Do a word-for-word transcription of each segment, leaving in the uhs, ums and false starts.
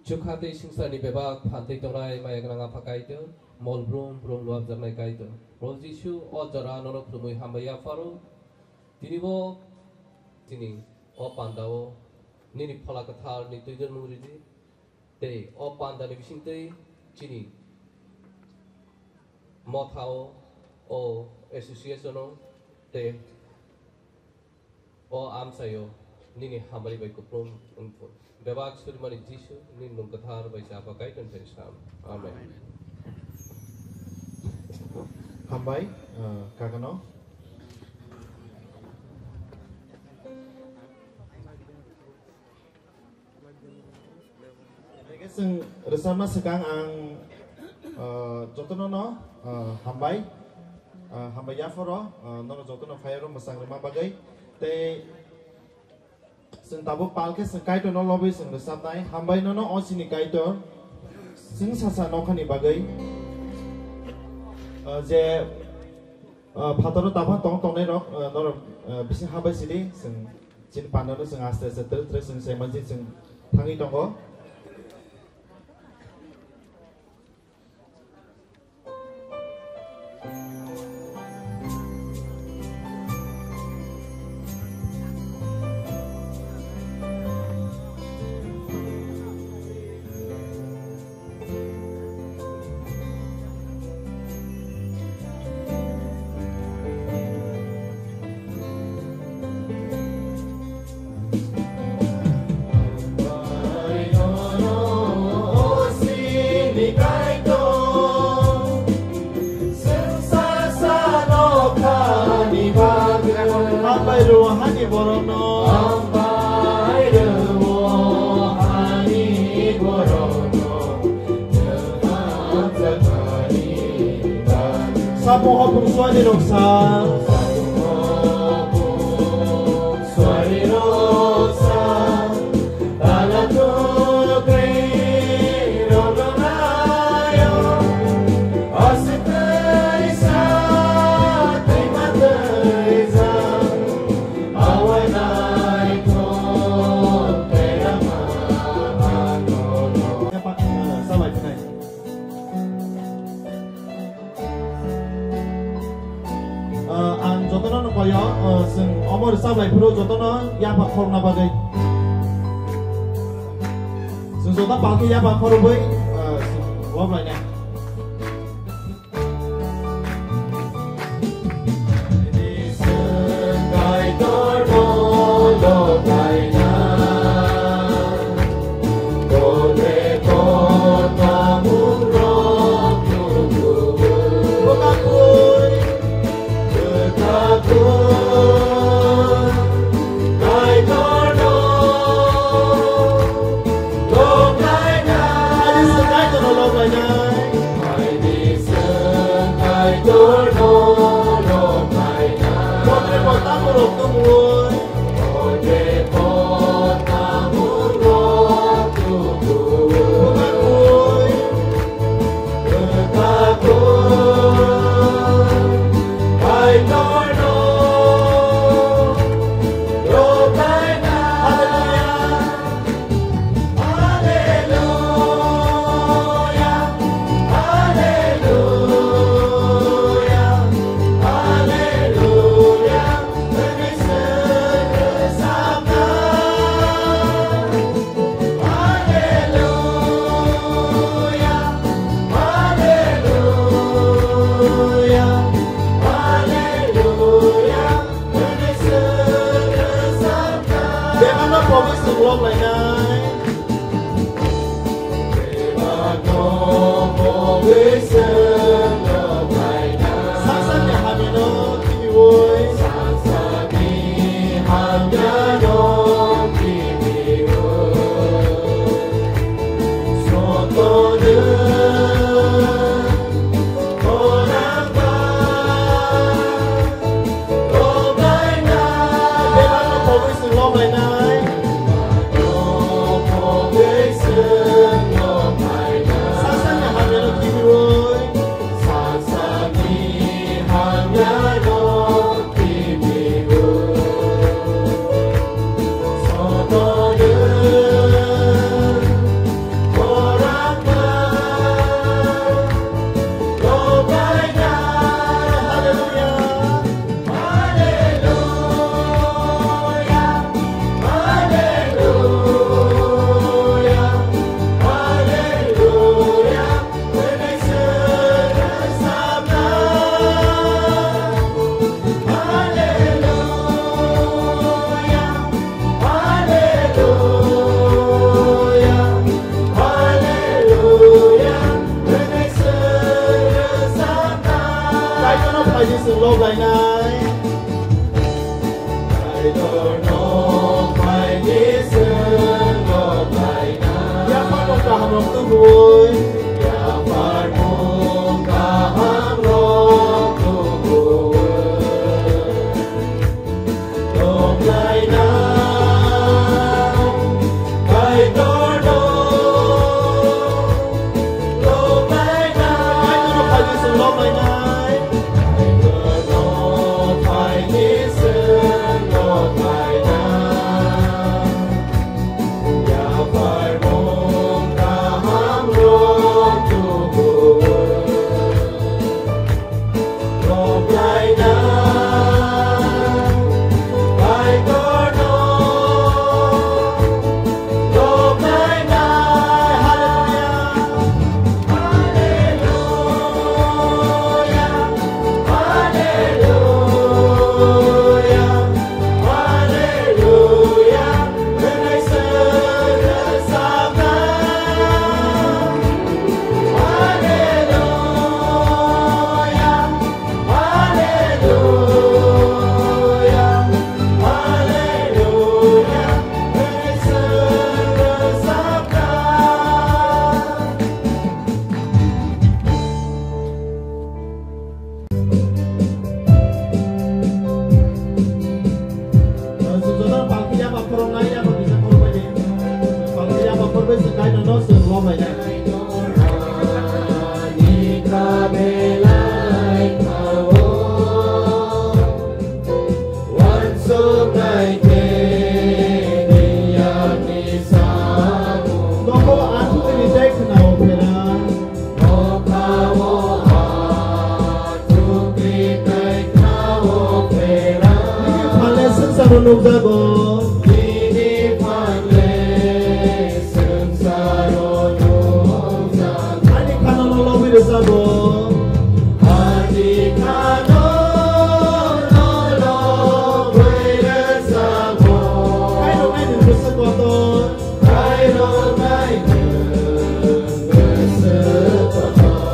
Chukha tei swngcharni bebak phan twi tongnai maya gwnang Apha Kaitor, mol brum brum luabjaknai Kaitor. Probu Jisu, o jora nono khulumui hambai yapharo. Tini bo chini o pandao nini Phola Kwtharni twijanmung ridi. Tei o pandani bisingtwi chini mothao, o association-o tei o amchaio nini hamari bai kupulung wngthun. Bebak surimani Jisu, nini mung kwthar bai chapa Kaitor thani sam. Amen. Hambai, uh, kakano. Chwng rwchapna swkang ang, uh, jotono no, uh, hambai, uh, hambai yapharo, uh, nono jotono phaiaro mwchang rwma bagwi. Tei chwng tabuk pal khe chwng Kaitorno lobwi chwng rwchapnai. Hambai nono o chini Kaitor, chwng sasa nokhani bagwi, uh, je, uh, phataro taphang tong tongnai rok, uh, norok, uh, bising habai sidi chwng. Chini pandano chwng aste aste twrwk twrwk chwng saimansi chwng thangwi tongo. Hambai rw hani borokno. Hambai rw hani borokno. Samung hopung suani roksa. Ah, ang jotono no koyo, ah, chwng omo rwchap lai phuru jotono yapha khorokna bagwi. Chwng joto palki yapha khorogwi, ah, chwng lob lainai. Bebakno pogwi chwng lok lainai. Saksakni hamyano kibiwi. Nukjago. Ani khana no lobwi rwjago. Khairoknai ni bwswk kotor.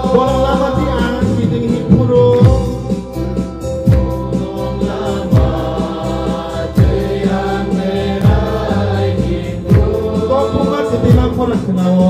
Borok lama twi ang meeting ni phuru. Kok buka sedina khorang kenao.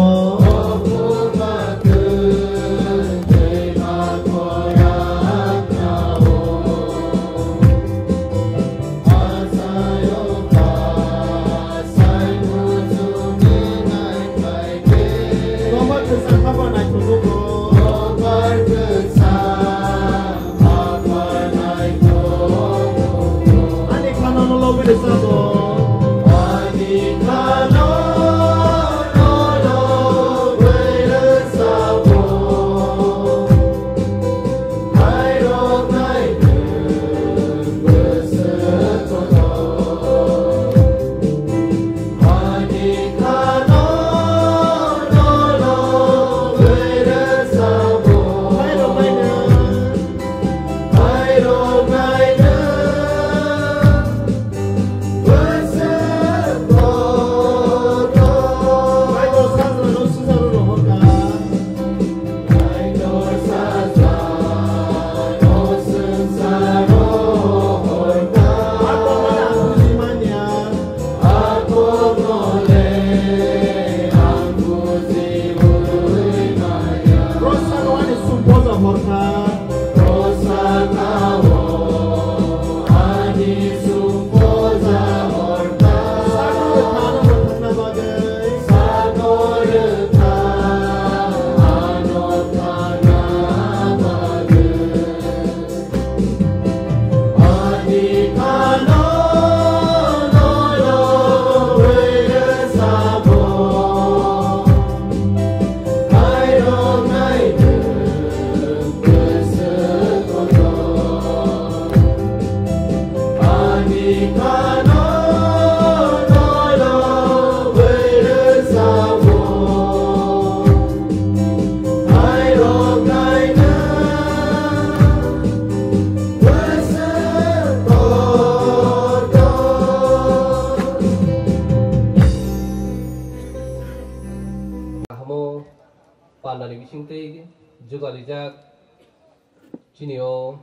Bisingtwi jugalijak chini o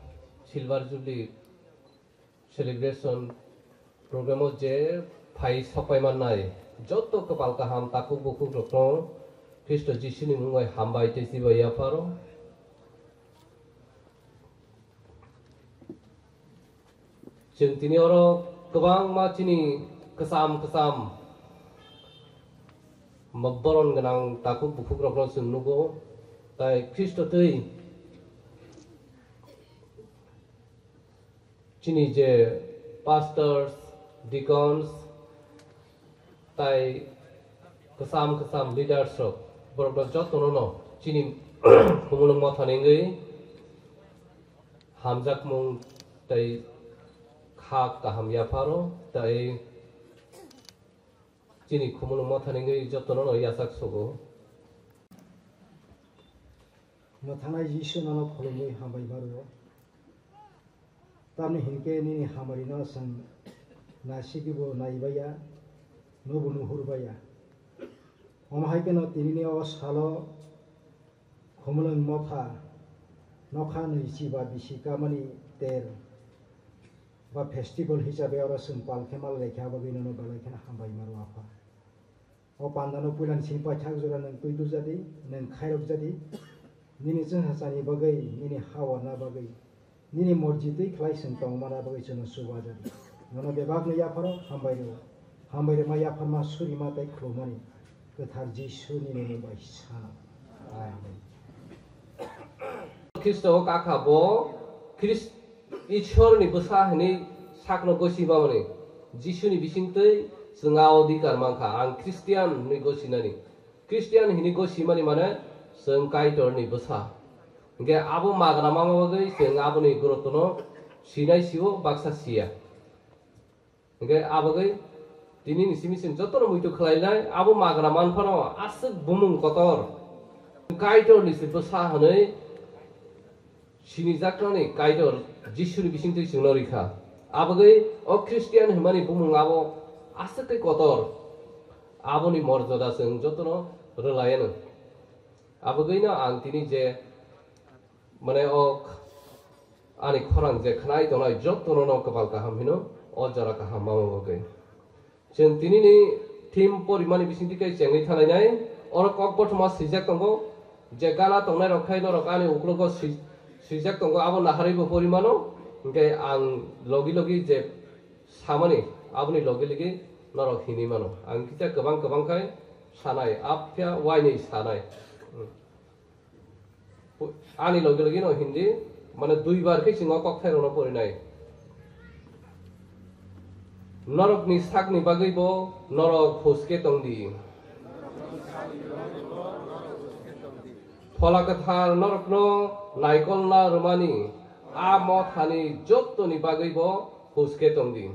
Silver Jubilee celebration program o je phai sokpai mannai joto kwpal kaham takhuk bukhuk rokno Khristo Jisuni mung bai hambai tei chibai yapharo. Chwng tini oro kwbangma chini kwcham kwcham boron gwnang takhuk bukhuk rokno chwng nugo, tai Khristo twi chini je pastors, deacons, tai kwcham kwcham leaders rok, borok rok jotono no chini Khumulwng Mothani wngwi hamjakmung tai kha kaham yapharo, tai chini Khumulwng Mothani wngwi jotono no yachak sogo. Mwthangnai Jisu nono khulumwi hambai ma rwo. Tamni hinkhe nini hamari no chwng naisikibo naibaiya, nobo nuhurbaiya. Omo hai kheno tinini o salo Khumulwng Motha nokha nwi chiba bisi kamani ter ba festival hisabe oro chwng pal khe mal laikha, abagwi nono belai kheno hambai ma rwo Apha. O pandano puilani simi paithak jora nwng twi tujadi, nwng khairok jadi, nini chwngsacha ni bagwi, nini ha warna bagwi, nini morji twi khlai chwng tongmana bagwi chwngno chuba jadi. Nono bebakno yapharo hambai rwo, hambai rwma yapharma surima tei khulumani kwthar Jisu nini mung bai sano. Amen. Khristo o kakha bo Khris-, Ishwar ni bwsa hinwi sakno gosi mamani. Jisu ni bisingtwi chwng a odhikar mankha, ang Christian hinwi gosinani. Christian hinwi gosimani mane chwng Kaitor ni bwsa. Hinkhe abo magra mama bagwi chwng aboni gurutwno sinai sio, baksa siya. Hinkhe abagwi tinini simi chwng jotono muitu khlainai, abo magra manphano aswk bumung kotor Kaitorni se bwsa hwnwi sinijaknani Kaitor Jisuni bisingtwi chwngno rikha. Abagwi o Christian hwnmani bumung abo aswk khe kotor, aboni morjoda chwng jotono rwlayano. Abagwino ang tini je Mane o ani khorang je khnai tongnai jotono no kwpal kaham hino, o jora kaham mama bagwi. Chwng tinini theme porimani bisingtwi khe chengwi thalainai, oro kok kothoma swijak tongo, je gana tongnai rok khai norok ani uklogo swi-, swijak tongo, abo naharwi bo porimano, hinkhe ang logi logi je samani, aboni logi logi norok hinwi mano. Ang kisa kwbang kwbang khai sanai, aphia wainwi sanai. Ani logi logi no Hindi, mane dui bar khe chwng o kokthairokno porinai. Norokni sakni bagwi bo norok huske tong di. Phola Kwthar norokno naikolna rwmani a mothani jottoni bagwi bo huske tong di.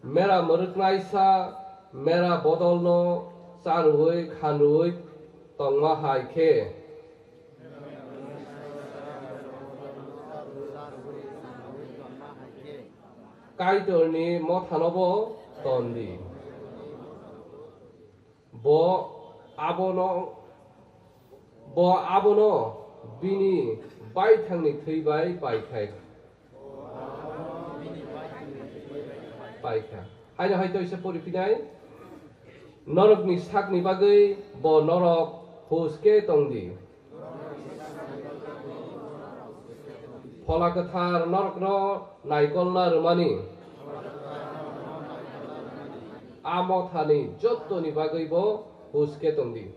Mera mwrwknaisa mera bodolno charwi khanrwi tongma hai khe, Kaitorni mothanobo ton di. Bo abono, bo abono bini baithangni thwi bai pai khai, pai kha. Haino hai toisa pori phinai, norokni sakni bagwi bo norok huske tong di. Phola Kwthar norokno naikolna rwmani a mothani jottoni bagwi bo huske tong di.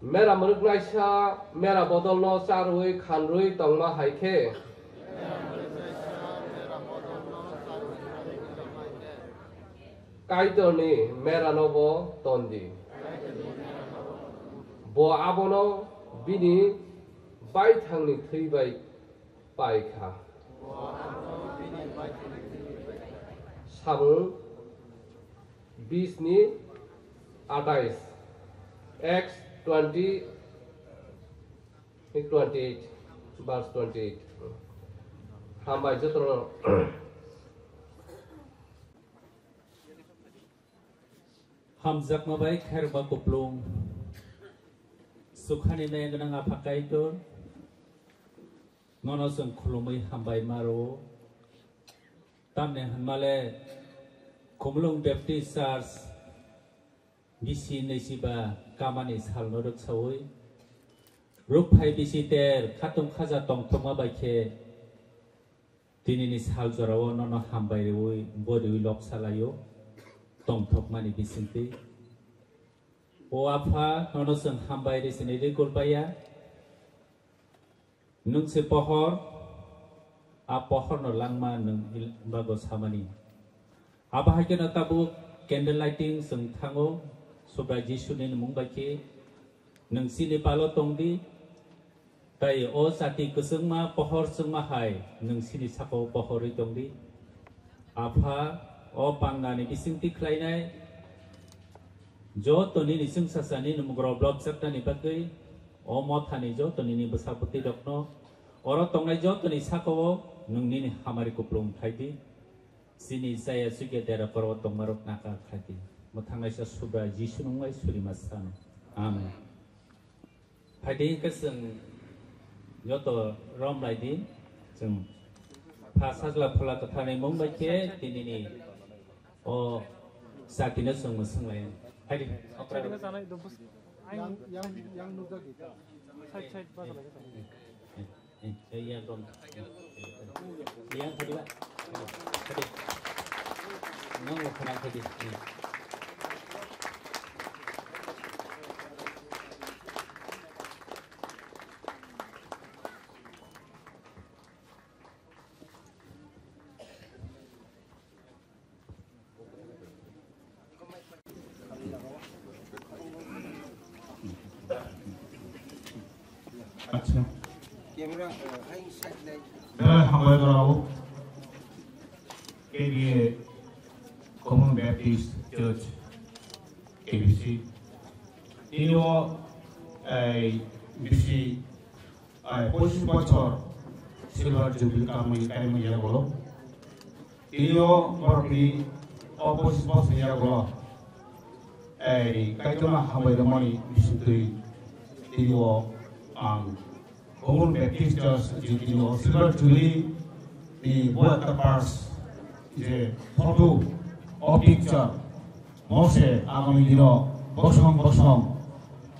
Mera mwrwknaisa mera bodolno charwi khanrwi tongma hai khe, Kaitorni merano bo ton di. Bo abono bini baithangni thwi bai pai kha. Samung bis ni atais, Acts twenty, twenty-eight, verse twenty-eight. Hambai jotono. Hamjakma bai khairokma kuplung. Sukhani nai gwnang Apha Kaitor. Nono chwng khulumwi hambai maro. Tamni hwnmale Khumulwng Baptist Church bisi naichiba kamani salno rwksawi rukphai bisi ter khatung khaja tongthokma bai khe tinini sal jorao nono hambai rwui boriwi lok salaio tongthokmani bisingtwi. O Apha, nono chwng hambai rwsini rikul paiya. Nwng se pohor, a pohorno langma nwng il-, bago samani. Abo hai kheno tabuk candle lighting chwng thango, Subrai Jisuni mung bai khe nwng chini palo tong di, tai o jati kwchwngma, pohor chwngma hai nwng chini saka-o pohorwi tong di. Apha, o pangnani bisingtwi khlainai joto nini chwngsasani numugrok blobjaknani bagwi, o mothani joto nini bwsa bwtwirokno, oro tongnai jotoni saka-o nwng nini hamari kuplung khlai di. Chini chaya chukya dera koro tongmarok naka khlai di. Mwthangnaisa Subra Jisu nungbai surima sano. Amen. Phaidi hwnkhe chwng joto rom lai di, chwng Pha Sajla Phola Kwtharni mung bai khe tinini o jatino chwng mwswng lai. Phaidi okra. Yang, yang, yang nukjagwi. Side, side, basa lagi. Eh, eh, yang dong. Yang tadi, Pak. Tadi. Nang mau kenal tadi. Eh. Acha. Bera hambai rao. K B A Common Baptist Church, K B C. Tini o, eh, bisi Ai, pochis bochor Silver Jubilee kamwi kaimani yagulo. Tini o borokni o pochis bochorni yagulo. Ai, Kaitorno hambai rwmani bisingtwi tini o ang Khumulwng Baptist Church je tini o Silver Jubilee ni buatta pars je photo o picture mose agami dino bosong bosong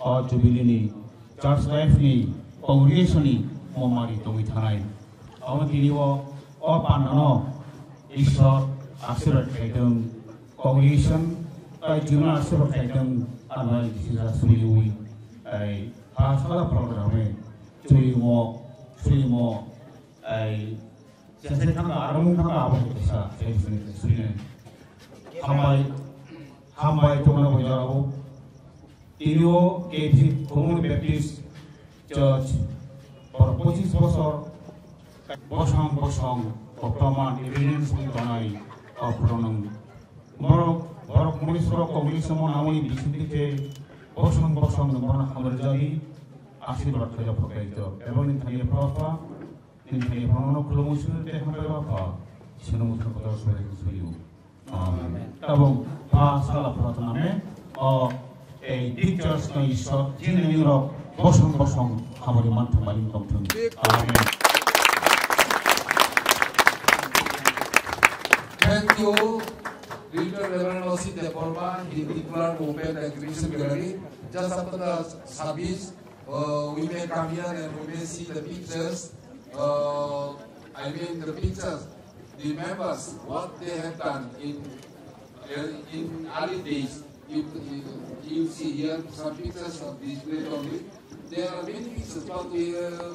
o Jubilee ni church life ni congregation ni mo mari tongwi thanai. Abo tini o, o pandano Ishwar ashirbad khaitong, congregation tai juna ashirbad khaitong, ano sisa suriwi ai ha sala program e suri mo, suri mo ai sese thangka, aro mung thangka abo kisa, sese suri ne. Hambai, hambai tongna bo jorabo. Tini o K B C Khumulwng Baptist Church, borok pochis bosor bosong bosong koktoma evidence ni tonai o phurunung. Borok, borok muni sorok kogni somo namoni bisingtwi khe bosong bosong no borok hambai jani ashirbad khaijak phakai jok. Eboni thani profa, nini thani prono khulumung sunu te hambai ba pha, sunu muthun kotor sunu sunu. Amen. Tabuk pa sala pratna me, o, ei pictures no Ishwar, jini nirok bosong bosong hamari manthung mani tongthung. Amen. Thank you, Doctor Reverend Osit Debbarma, he declared open the exhibition gallery. Just after the service, uh, we may come here and we may see the pictures. Uh, I mean the pictures, the members, what they have done in, in early days. You, you, you see here some pictures of this place only. There are many pictures, but we, uh,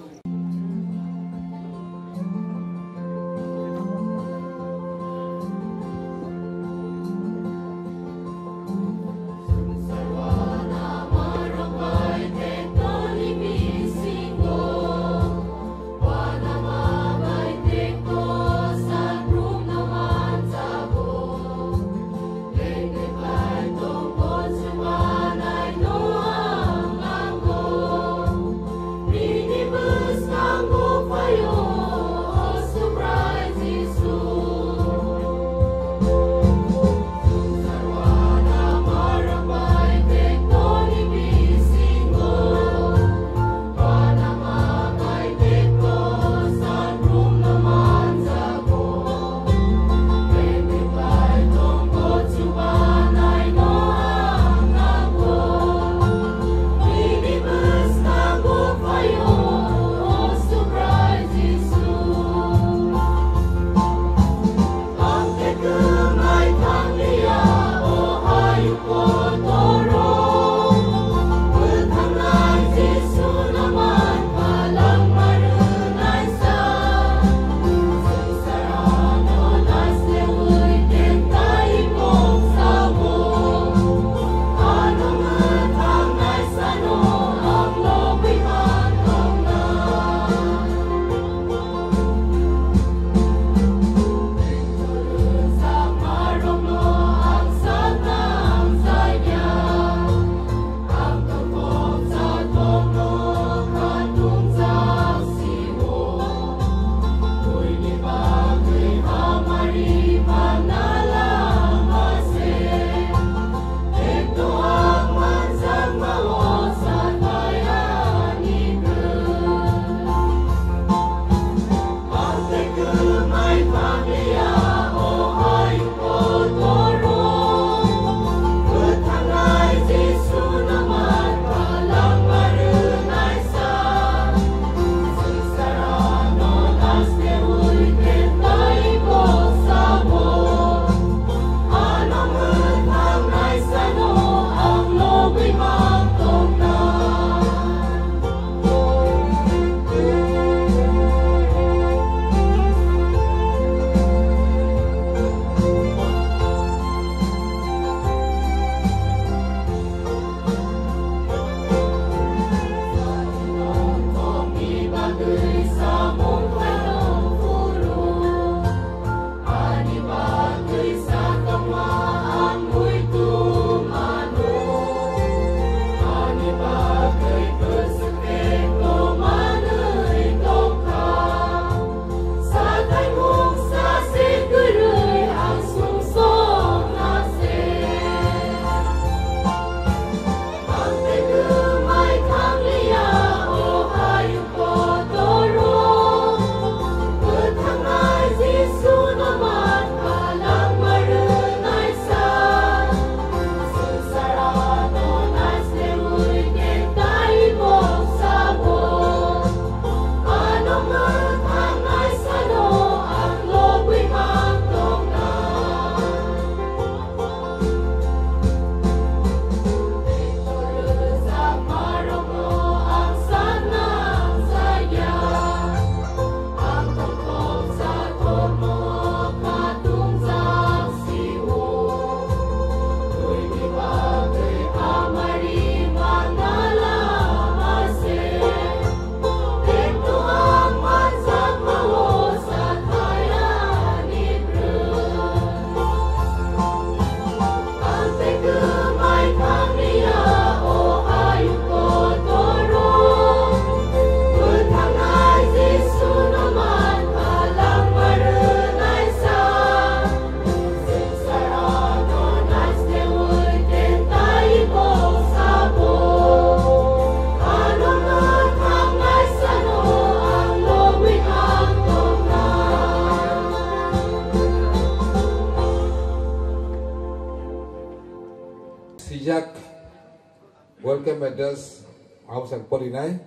Address, absang porinai.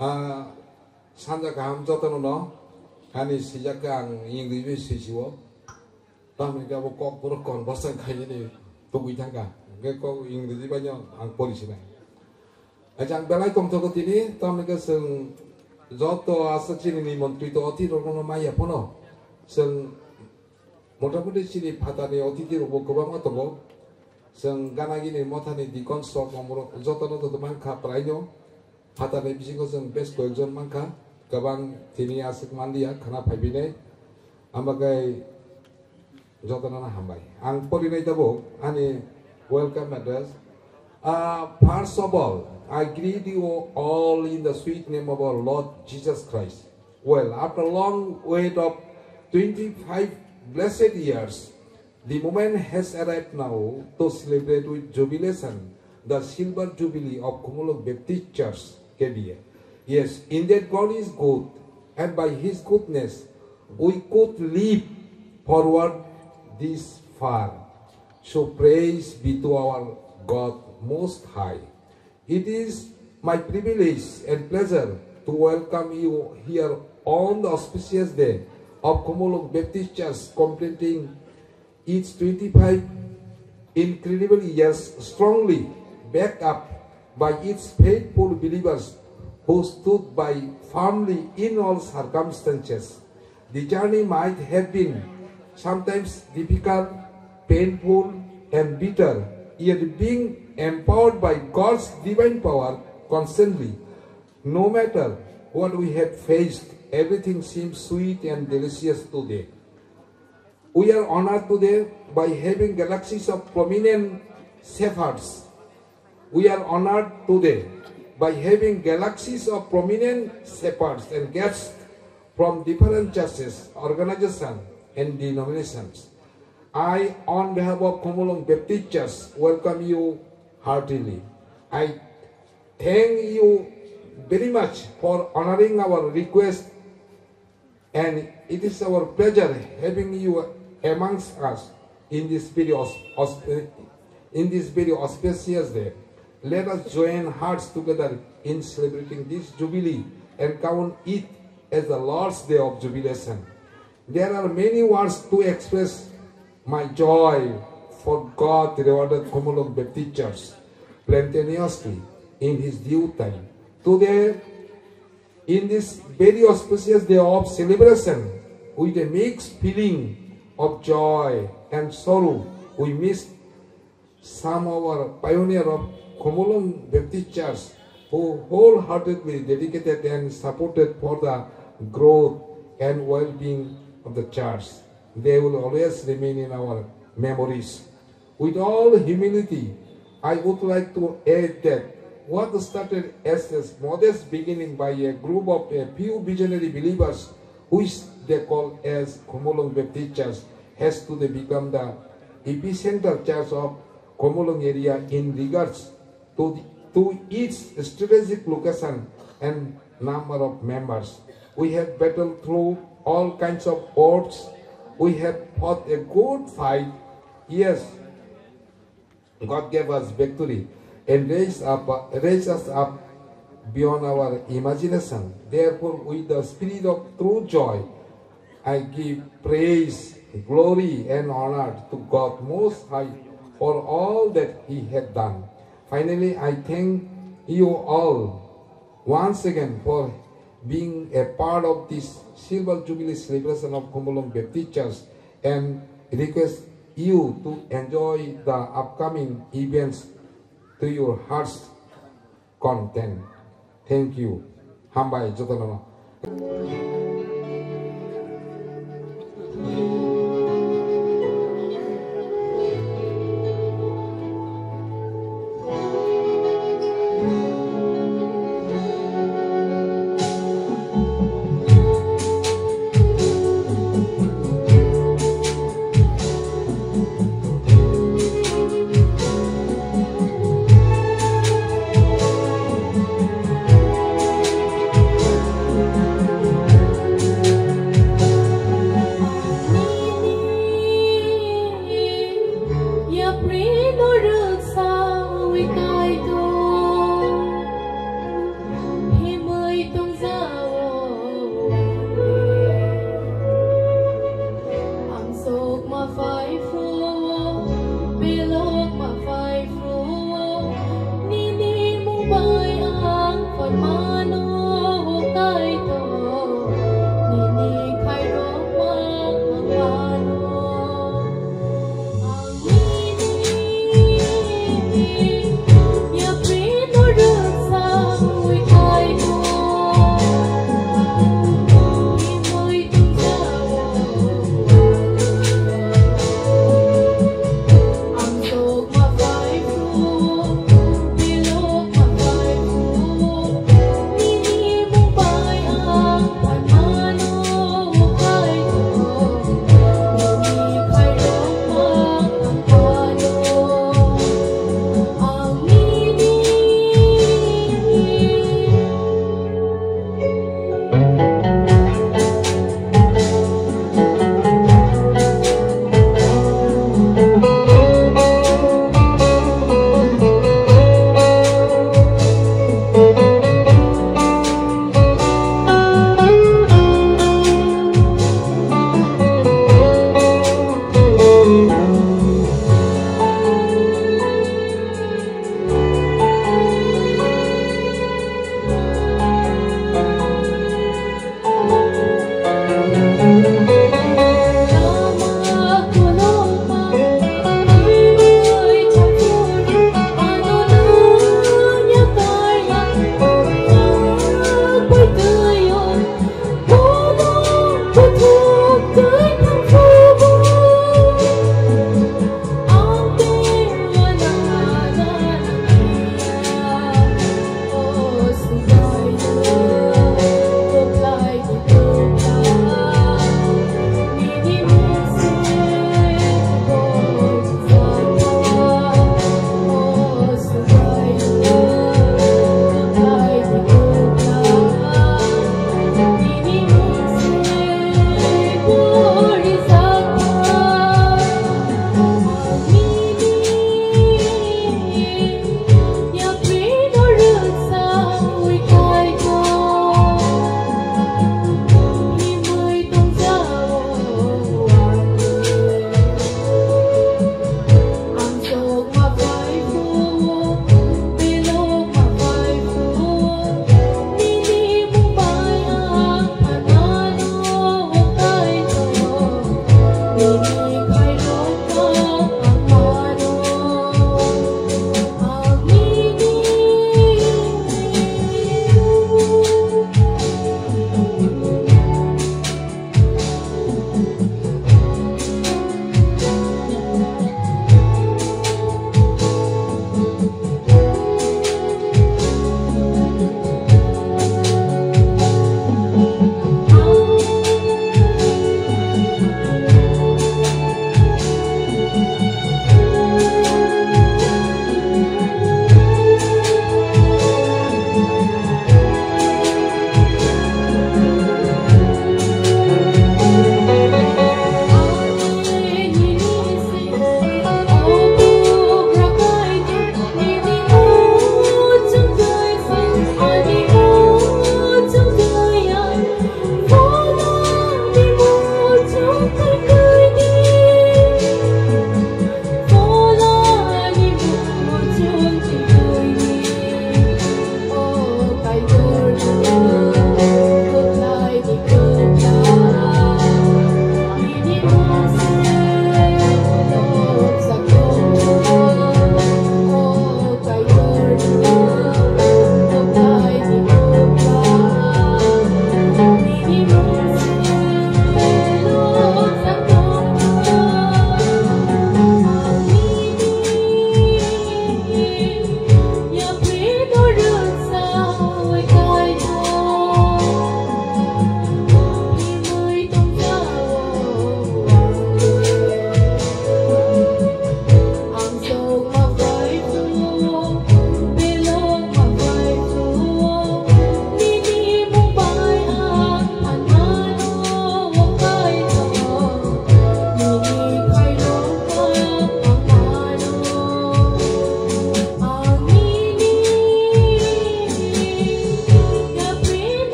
Ah, sanja kaham jotono no, ani sijak ang English bai sui siwo. Tamni ke abo kok borok conversion khaini tugui thangka. Hingke kok English bai no ang pori sinai. Acha ang belai tongthogo tini, tamni ke chwng joto asa chini ni montri to oti rokno maya phono. Chwng motamoti chini phatani otiti rokbo kwbangma tongo. Chwng ganagini mothani deacon sok omorok jotono to mankha praino. Phatani bisingo chwng bes koyekjon mankha, kwbang tini aswk manliya, khana phaibinai. Amakai jotono hambai. Ang porinai tabuk ani welcome address. Uh, first of all, I greet you all in the sweet name of our Lord Jesus Christ. Well, after a long wait of twenty-five blessed years, the moment has arrived now to celebrate with jubilation the silver jubilee of Khumulwng Baptist Church, K B A. Yes, indeed God is good, and by His goodness we could live forward this far. So praise be to our God Most High. It is my privilege and pleasure to welcome you here on the auspicious day of Khumulwng Baptist Church completing its twenty-five incredible years, strongly backed up by its faithful believers who stood by firmly in all circumstances. The journey might have been sometimes difficult, painful, and bitter, yet being empowered by God's divine power constantly, no matter what we have faced, everything seems sweet and delicious today. We are honored today by having galaxies of prominent shepherds. We are honored today by having galaxies of prominent shepherds and guests from different churches, organizations, and denominations. I, on behalf of Khumulwng Baptist Church, welcome you heartily. I thank you very much for honoring our request, and it is our pleasure having you amongst us in this very aus-, aus-, in this very auspicious day. Let us join hearts together in celebrating this jubilee and count it as the Lord's day of jubilation. There are many words to express my joy, for God rewarded Khumulwng Baptist Church plenteously in His due time. Today, in this very auspicious day of celebration, with a mixed feeling of joy and sorrow, we miss some of our pioneer of Khumulwng Baptist Church who wholeheartedly dedicated and supported for the growth and well-being of the church. They will always remain in our memories. With all humility, I would like to add that what started as a modest beginning by a group of a few visionary believers, which they call as Khumulwng Baptist Church, has today become the epicenter church of Khumulwng area in regards to, to its strategic location and number of members. We have battled through all kinds of odds. We have fought a good fight. Yes, God gave us victory and raised up, raised us up beyond our imagination. Therefore, with the spirit of true joy, I give praise, glory, and honor to God Most High for all that He had done. Finally, I thank you all once again for being a part of this Silver Jubilee celebration of Khumulwng Baptist Church and request you to enjoy the upcoming events to your heart's content. Thank you. Hambai jotono. Mano, O Kaitor, nini khairokma ang mano. Ang nini yaprino rwngsawi Kaitor, imwi tongjago. Ang sokma phai phuru, bilokma phai phuru,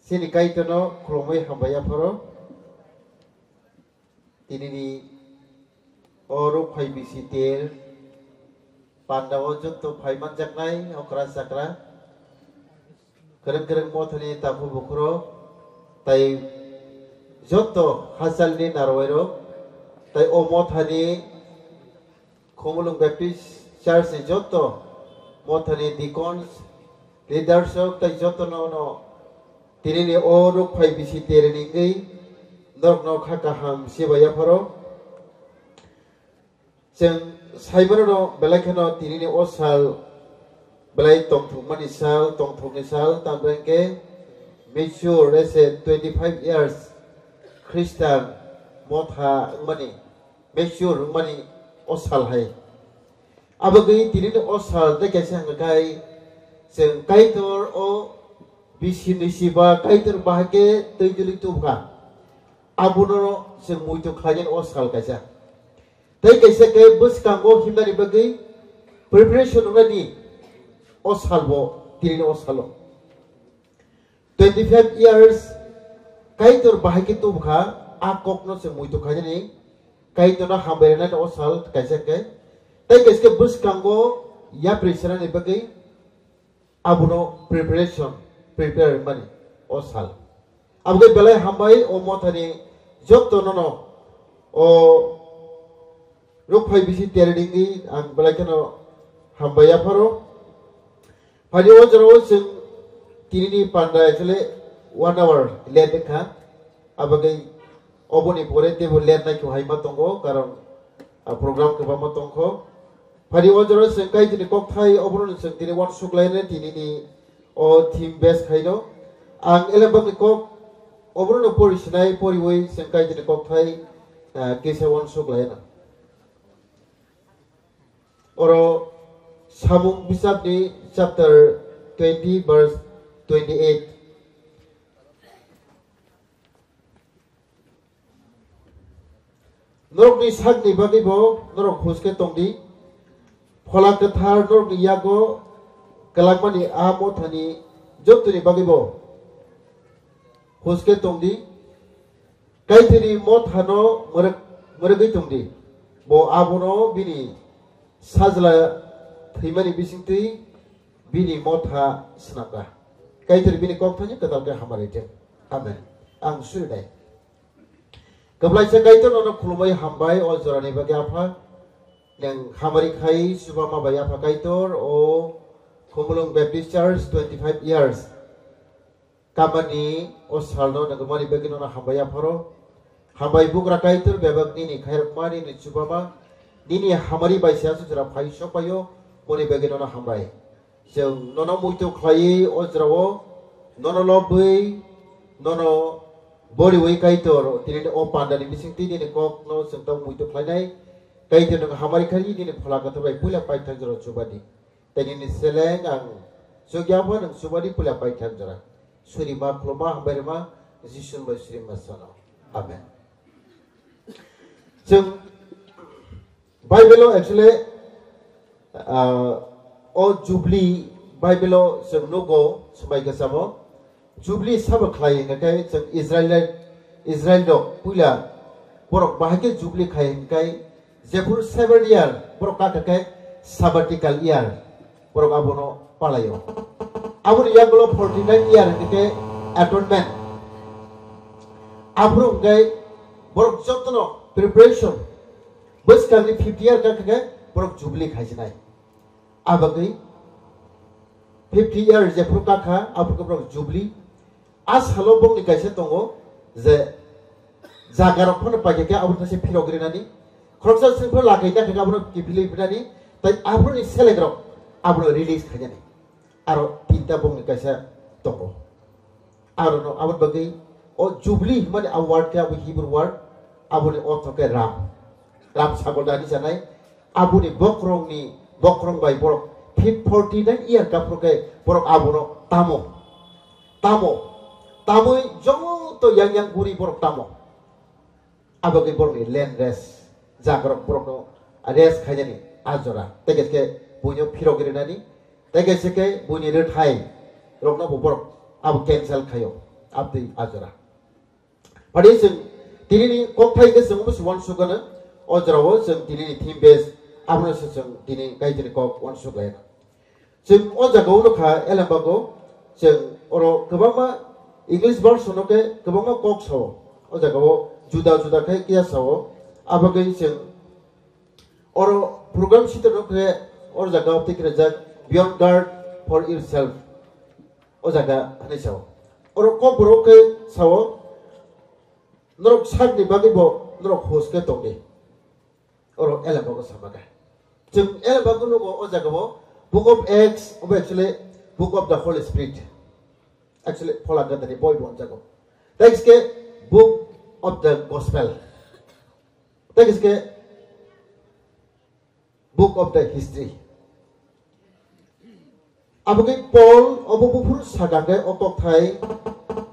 Chini Kaitorno khulumwi hambai yapharo. Tinini o rukphai bisi ter pandao jotto phai manjaknai okra chakra, kwrwng kwrwng mothani takhuk bukhurok, tai jotto hachalni narwai rok, tai o mothani Khumulwng Baptist Church ni jotto mothani deacons, leaders rok tai jotto no no tinini o rukphai bisi tereni wngwi norok no kha kaham sibai yapharo. Chwng saimano no belai kheno tinini o sal belai tongthokmani sal, tongthokni sal, tamni hwnkhe mature as a twenty five years Christian motha wngmani, mature wngmani o sal hai. Abagwi tinini o sal tei kaisa hwnka khai chwng Kaitor o bisi ni siba Kaitor bahai khe twi juli tubkha. Abono chwng muitu khlainani o sal kaisa. Tei kaisa khe bwskango himnani bagwi preparation wngnani o salbo tinini o salo. Twenty five years Kaitor bahai khe tubukha, a kokno se muitu khainani, Kaitorno hambai rwnani o sal kaisa khe. Tei kaisa khe bwskango yapri sanani bagwi abono preparation, prepare mani o sal. Aboni belai hambai o mothani jotto nono o rukphai bisi terdi wngwi ang belai kheno hambai yapharo. Phani o jorao chwng tinini panda actually one hour late wngkha. Abagwi oboni pore teibo late naikhe hai ma tongo, karon, ah, program kwbangma tongkho. Phani o jorao chwng Kaitorni kokthai obono chwng tini uansuk lainai tinini o theme base khaino. Ang elembakni kok obono pori sinai poriwi chwng Kaitorni kokthai, ah, kisa uansuk laina. Oro Samung bisapni chapter twenty verse twenty eight. Norokni sakni bagwibo norok huske tongdi. Phola kwthar norokni yago kwlangmani a mothani jottoni bagwibo huske tongdi. Kaitorni mothano mwrwk-, mwrwgwi tongdi. Bo abono bini sajla thwimani bisingtwi bini motha swnamkha. Kaitor bini kokthani kwtal khe hamari thung. Amen. Ang surinai. Kwplaisa Kaitor nono khulumui hambai o jorani bagwi Apha. Nwng hamari khai chubama bai Apha Kaitor o Khumulwng Baptist Church twenty five years. Kamani o salno nangmani bagwi nono hambai yapharo. Hambai bugra Kaitor bebak nini khairokma nini chubama nini hamari bai se aswk jora phai sokpaio moni bagwi nono hambai. Chwng nono muitu khlaiwi o jorao nono lobwi nono boriwi Kaitor tini o pandani bisingtwi nini kokno chwng tong muitu khlainai. Kaitor nwng hamari khai nini phola kwthar bai puila paithak jora chubadi. Tei nini seleng ang chukya pho nwng chubadi puila paithak jora. Suri ma khuluma hambai rima Jisu bai suri ma sano. Amen. Chwng Bible o actually, ah, o Jubilee Bible o chwng nugo swmai kwchamo. Jubilee sabo khlai hwnkhe chwng Israel, Israel rok puila borok bahai khe Jubilee khai hwnkhe jephuru seven year borok kakha khe sabbatical year borok abono palaio. Aboni yagulo forty nine year hwnkhe atonement. Aphuru hwnkhe borok jotono preparation bwskangni fifty year kakha khe borok Jubilee khaijinai. Abagwi fifty year jephuru kakha, aphuru borok Jubilee. A salo bongni kaisa tongo je jagarok phano paikha khe abo thase phirok rinani. Khoroksa swngphano lakai na khe abono kiphilwi phinani, tai aphuruni selekrok abono release khainani. Aro tinta bongni kaisa tongo. Aro no aboni bagwi o Jubilee hwnmani a word khe abo Hebrew word, aboni ortho khe Ram. Ram sagol dani sanai, aboni bokrongni, bokrong bai borok fif-, forty nine year kaphuru khe borok abono tamo. Tamo. Tamoi joto yang yang guri borok tamo. Abagwi borokni land rest, jagrok borokno rest khainani a jora. Tei khe buino phirogwi rinani, tei khe buini rwthai rokno bo borok abo cancel khaio. Abdi ajora. Padi chwng tinini kokthai khe chwng omo se uansukgano, o jorao chwng tinini theme base, abono se chwng tini Kaitorni kok uansukgano. Chwng o jagao nukha Elembago, chwng oro kwbangma English version-o khe kwbangma kok sao, o jagao juda juda khe kiya sao, abagwi chwng oro program sitero khe o jagao tei khe rijak Beyond Guard for Yourself. O jaga hwnwi sao. Oro kokborok khe sao, norok sakni bagwi bo norok hos khe tongdi. Oro Elembago sama khe. Chwng Elembago nugo o jaga o Book of Acts, obo actually Book of the Holy Spirit. Actually, Phola Gadani boi bo jago. Thanks khe Book of the Gospel. Thanks khe Book of the History. Abo khe Paul obo buphuru sakha khe o kokthai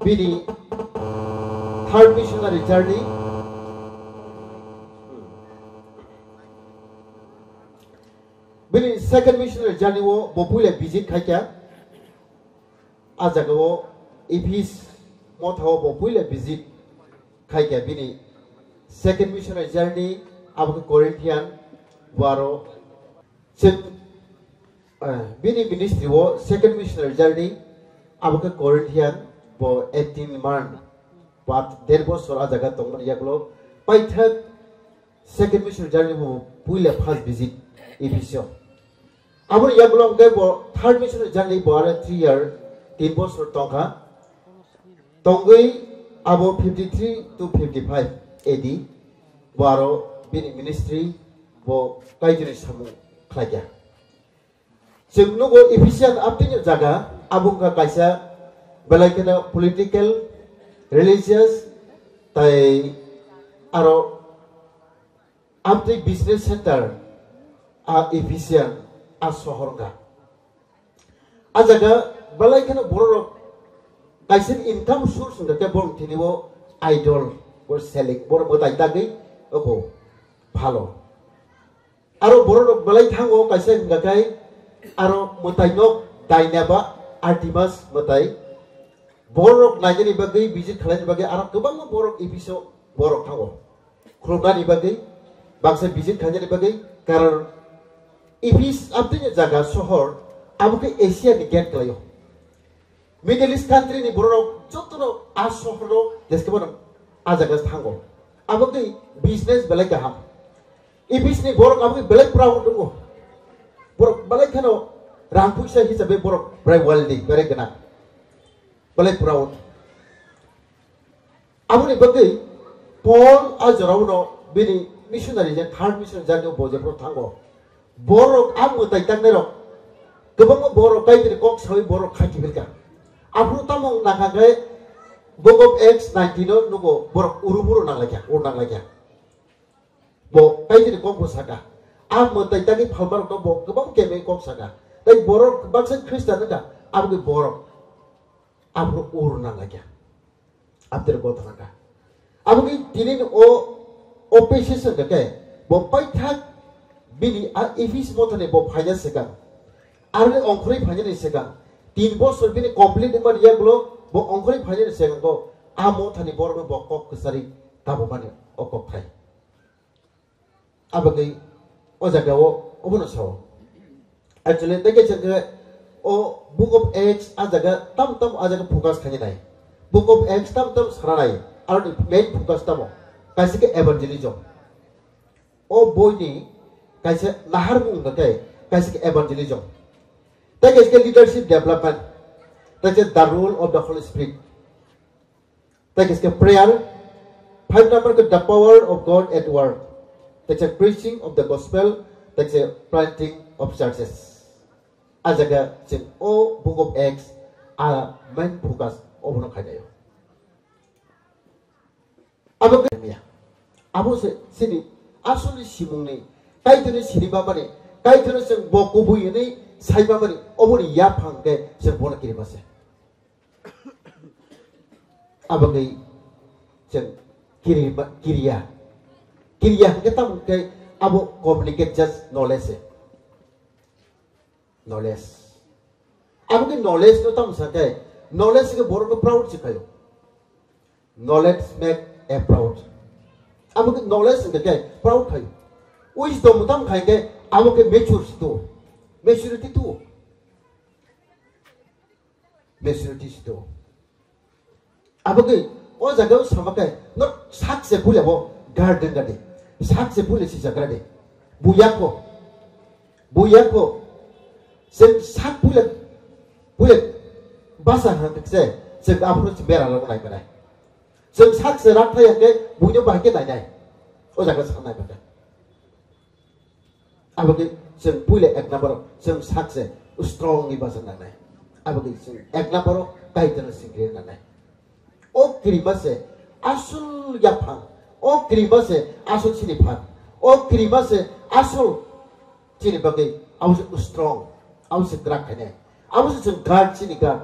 bini third missionary journey, bini second missionary journey o bo puila visit khaikha. A jagao Ephes mothao bo puila visit khaikha bini second missionary journey, abo khe Corinthian baro. Chwng, eh, bini ministry o second missionary journey, abo khe Corinthian bo eighteen month, but der bosor a jaga tongmani yagulo paithak second missionary journey bo puila first visit Ephesus. Aboni yagulo hwnkhe bo third missionary journey bo aro three year, tin bosor tongkha. Tongwi abo fifty three to fifty five A D bo aro bini ministry bo Kaitorni samung khlaikha. Chwng nugo Ephesian abtini jaga abo wngkha kaisa belai kheno political, religious, tai aro amtwi business center a Ephesian a sohor wngkha. A jaga belai kheno bororok kaisa income source wngkha khe borok tini o idol, bo selling, borok mwtai tagwi oko phalo. Aro bororok belai thango kaisa wngkha khe aro mwtai nok Daina ba Artemis mwtai. Borok nainani bagwi, visit khlainani bagwi aro kwbangma borok Epheso borok thango. Khulumnani bagwi, baksa visit khlainani bagwi, karon Ephes abtini jaga sohor abo khe Asia ni gate kwlaio. Middle East country ni borok jotono a sohor no jeske bono a jaga thango. Abo khe business belai kaham. Ephes ni borok abo khe belai proud tongo. Borok belai kheno rang puisa hisabe borok belai wealthy, belai gwnang. Belai proud. Aboni bagwi Paul a jorao no bini missionary je third missionary journey o bo jephuru thango. Borok a mwtai tangnai rok kwbangma borok Kaitorni kok sawi borok khachi philka. Aphuru tamo nangkha khe Book of Acts nineteen o nugo borok uru muru nanglaikha, ur nanglaikha. Bo Kaitorni kok bo saka. A mwtai tangwi phalmarokno bo kwbang kemwi kok saka. Tai borok baksa Khristan wngkha, aboni borok aphuru ur nanglaikha. Aboni gotha nangkha. Aboni tini o, o passage wngkha khe, bo paithak bini a Ephes mothani bo phaina swkang. Aroni ongkhorwi phainani swkang. Tin bosor bini complete wngmani yagulo bo ongkhorwi phainani swkang bo a mothani borokno bo kok kwcharwi tabukmani o kok thai. Abagwi o jaga o obono sao. Actually, tei kaisa khe o Book of Acts a jaga tam tam a jaga focus khainai. Book of Acts tam tam sananai. Aroni main focus tamo? Kaisa khe evangelism. O boini kaisa naharmung hwnkhe kaisa khe evangelism. Tei kaisa khe leadership development. Tei kaisa the role of the Holy Spirit. Tei khe prayer, five number khe the power of God at work. Tei khe preaching of the gospel, tei khe planting of churches. A jaga chwng o Book of Acts a main focus obono khainaio. Abo khe ya. Abo se sini asuli simungni, Kaitorni sini babani, Kaitorni chwng bo kubui hwnwi sai babani, oboni yaphang khe chwng bono kirima se. Abagwi chwng kiri-, kiriya. Kiriya hwnkhe tamo hwnkhe abo communicate just knowledge se. Knowledge. Abagwi knowledge no tamo sakhe, knowledge khe borok no proud se khayo. Knowledge make a proud. Abo khe knowledge hwnkhe khe proud khai. Wisdom tam khai khe abo khe mature si tu. Maturity tu. Maturity si tu. Abo khe o jaga o sama khe no sak se pule bo garden gade. Sak se pule si jaga de. Buya ko. Buya ko. Sen sak pule pule basa hang se sen aphuru si bera lo nai kare. Chwng sak se rak thai hwnkhe buino bahai khe nainai. O jaga sanai bwkha. Abo khe chwng puila ek number o chwng sak se strong ni basa nangnai. Abo khe chwng ek number o Kaitorno singri nangnai. O kirima se asol yaphang. O kirima se asol chini phan. O kirima se asol chini bagwi abo se strong. Abo se kwrak khainai. Abo se chwng God chini God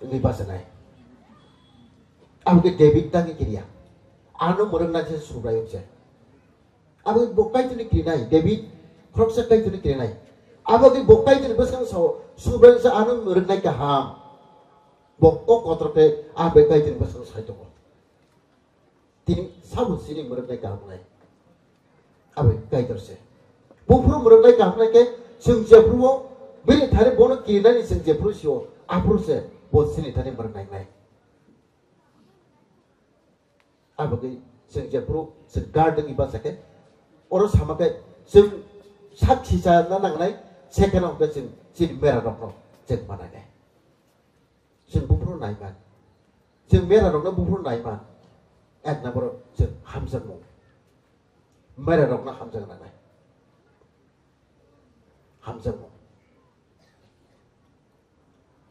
ni basa nai. Abo khe David tangwi kiriya. Ano mwrwknai se Subraiyung se. Abo khe bo Kaitorni kirinai, David khoroksa Kaitorni kirinai. Abo khe bo Kaitorni bwskango sao, Subraiyung se ano mwrwknai kaham. Bo kok kotor khe ah bai Kaitorni bwskango sai tongo. Tini sabo sini mwrwknai kaham wngnai. Abo khe Kaitor se. Buphuru mwrwknai kaham wngnai khe chwng jephuru o bini thani bono kirinani chwng jephuru sio, aphuru se bo sini thani mwrwknai wngnai. Abo khe chwng jephuru chwng garden ni basa khe oro sama khe chwng sak sisa na nangnai, second o hwnkhe chwng chini mera rokno chwng mananai. Chwng buphuru naiman. Chwng mera rokno buphuru naiman. Ek number o chwng hamjakmung. Mera rokno hamjakna nangnai. Hamjakmung.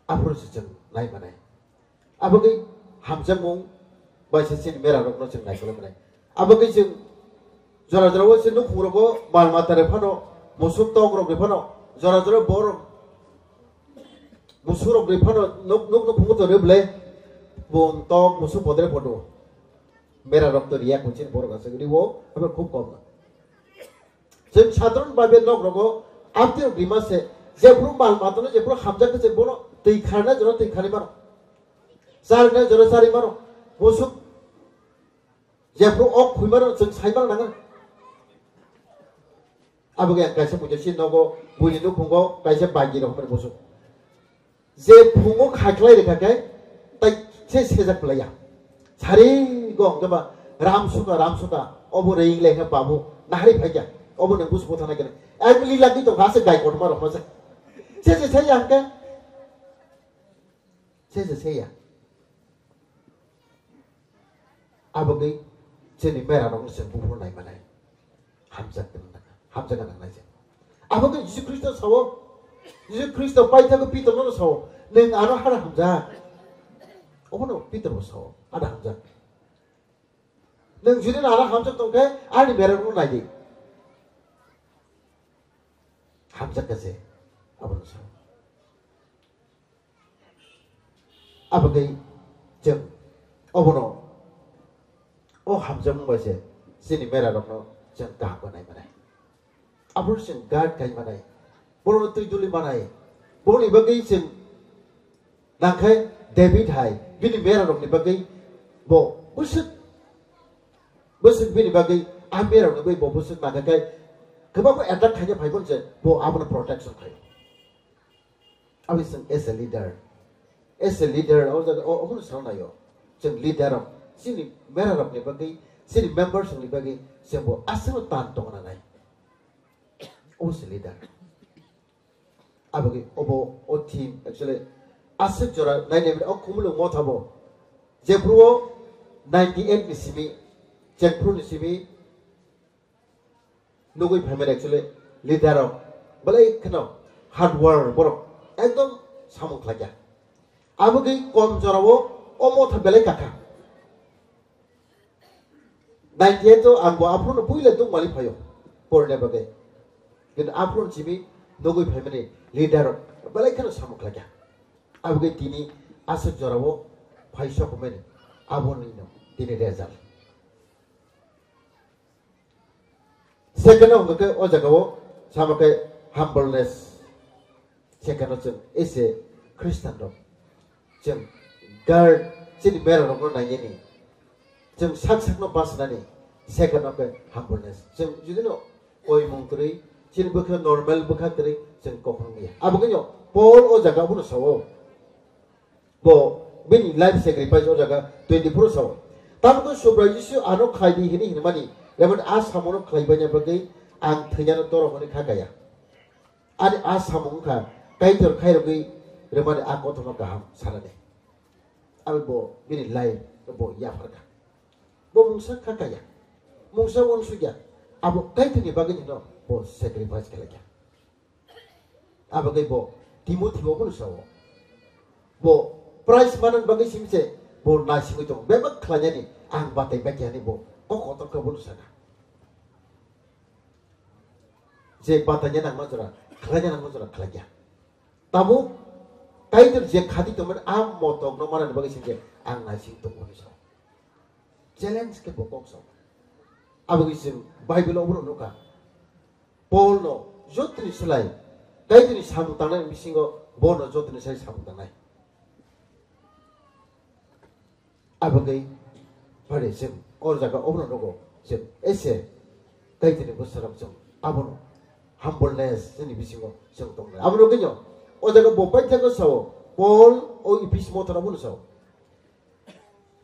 Aphuru se chwng nai manai. Abo khe hamjakmung bai se chini mera rokno chwng nai kolai manai. Abo khe chwng jora jora o se nukhung rogo mal mata rok phano, musuk tok rok rok phano, jora jora borok musuk rok rok phano nuk nuk nukhung to rw ble bun tok musuk podre photo. Mera rok to riya kuchin borok aswk riwo abo khub kom. Chwng sadharon bhabe nok rogo amtwi rok rima se, jephuru mal matano jephuru hamjak khe se bono twi kharna jora twi kharwi mano. Charna jora charwi mano. Musuk jephuru ok khwi mano chwng sai mano nang. Abo khe ang kaisa puja si nogo buini nukhungo kaisa bagi rok mani musuk. Je phungo khaikhlai rikha khe tai se sejak playa. Sari go hwnkhe ba ram suka, ram suka, obo reing lekha babu nahari phaikha, obo nang busu botha naikhe. Ek mili lagi to khase gai kothoma rok masa. Se se se ya hwnkhe. Se se se ya. Abo khe chini mera rok se buphuru nai manai. Hamjak, hamjak nang nai se. Abo khe Jisu Khristo sao, Jisu Khristo paithago Pitor no sao, "Nwng ano hada hamjak." Obono Pitor bo sao, "Hada hamjak." Nwng jodi ano hamjak tongkhe, ani mera rok no nai di. Hamjak khe se, abono sao. Abo khe chwng obono o hamjakmung bai se chini mera rokno chwng kaham khe nai manai. Abo chwng guard khai manai. Borokno twi duli manai. Boni bagwi chwng nangkhe David hai bini mera rokni bagwi bo bwswk bwswk bini bagwi a mera rokni bagwi bo bwswk nangkhe khe kwbangma attack khaina phai phano se bo abono protection khaio. Aboni chwng as a leader, as a leader, o jaga o, omono swrwng laio. Chwng leader rok, chini mera rokni bagwi, chini members rokni bagwi, chwng bo aswkno tan tongna nai. Obo se leader. Aboni obo o theme, actually, aswk jora nainai o Khumulwng Motha bo. Jephuru o ninety eight ni simi, Chengphru ni simi, nugwi phaimani actually leader rok belai kheno hard work borok ekdom samung khlaikha. Abo khe kom jorao o motha belai kakha. Ninety eight o ang bo aphuru no puila tongmali phaio porna bagwi. Kintu aphuru simi nugwi phaimani leader rok belai kheno samung khlaikha. Abo khe tini aswk jorao phai sok mani aboni no tini result. Second o hwnkhe o jaga o sama khe humbleness. Second o chwng ese Christian rok chwng guard chini mera rok no nainani Chwng sak sakno bachnani second o khe humbleness. Chwng judino koimung kwrwi, chini bwkha normal bwkha kwrwi chwng kokhorong ya. Abo khe no Paul o jaga abono sao. Bo bini life sacrifice o jaga twenty-four sao. Tamkhe Subrai Jisu ano khlai di hini hinmani, lemon a samono khlai banya bagwi ang thwinano toro hwnwi kha kaya. Ani a samung wngkha Kaitor khairogwi rwmani a kothoma kaham sanani. Abo bo bini life bo yapharkha. Bo mungsa kha kaya. Mungsa uansukya. Abo Kaitorni bagwi hino bo sacrifice khlaikha. Abagwi bo Timothy bo bono sao. Bo prize manani bagwi simi se bo naisingwi tongo. Bebak khlainani ang batai bai khe ani bo kok kotor khe bono sana. Je bataina nangma jora, khlaina nangma jora khlaiya. Tabuk Kaitor je khati tongmani a motokno manani bagwi simi se ang naising tongo hinwi sao. Challenge khe bo kok sao. Abagwi chwng Bible o bono nukha. Paul no jotoni slai, Kaitorni samung tangnai bisingo bono jotoni slai samung tangnai. Abagwi pare chwng o jaga obono nogo chwng ese Kaitorni bwsarok chwng abono humbleness chini bisingo chwng tongnai. Abono khe o jaga bo paithakgo sao, Paul o Ephes mothor abono sao.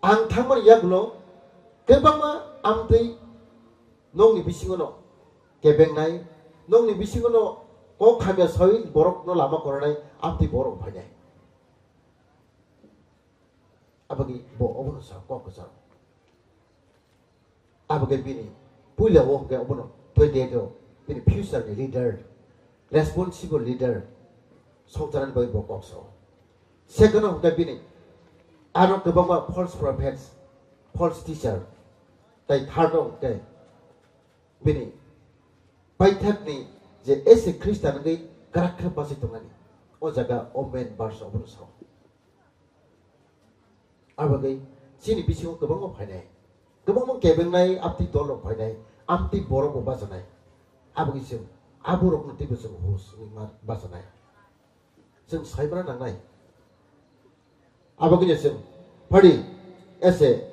Ang thangmani yagulo kwbangma amtwi nokni bisingono kebengnai, nokni bisingono kok hamya sawi borokno lama koronai amtwi borok phainai. Abagwi bo obono sa kok kwcharo. Abagwi bini puila o hwnkhe obono twenty-eight o bini future ni leader, responsible leader songcharani bagwi bo kok sao. Second o hwnkhe bini aro kwbangma false prophets, false teacher, tai third o hwnkhe bini paithakni je ese Khristan wngwi kwrak khe bachai tongnani. O jaga o main verse obono sao. Abagwi chini bisingo kwbangma phainai, kwbangma kebengnai amtwi dolrok phainai, amtwi borokbo bachanai. Abagwi chwng aborokno teibo chwng hus wngwi ma bachanai. Chwng saimana nangnai. Abagwino chwng phadi ese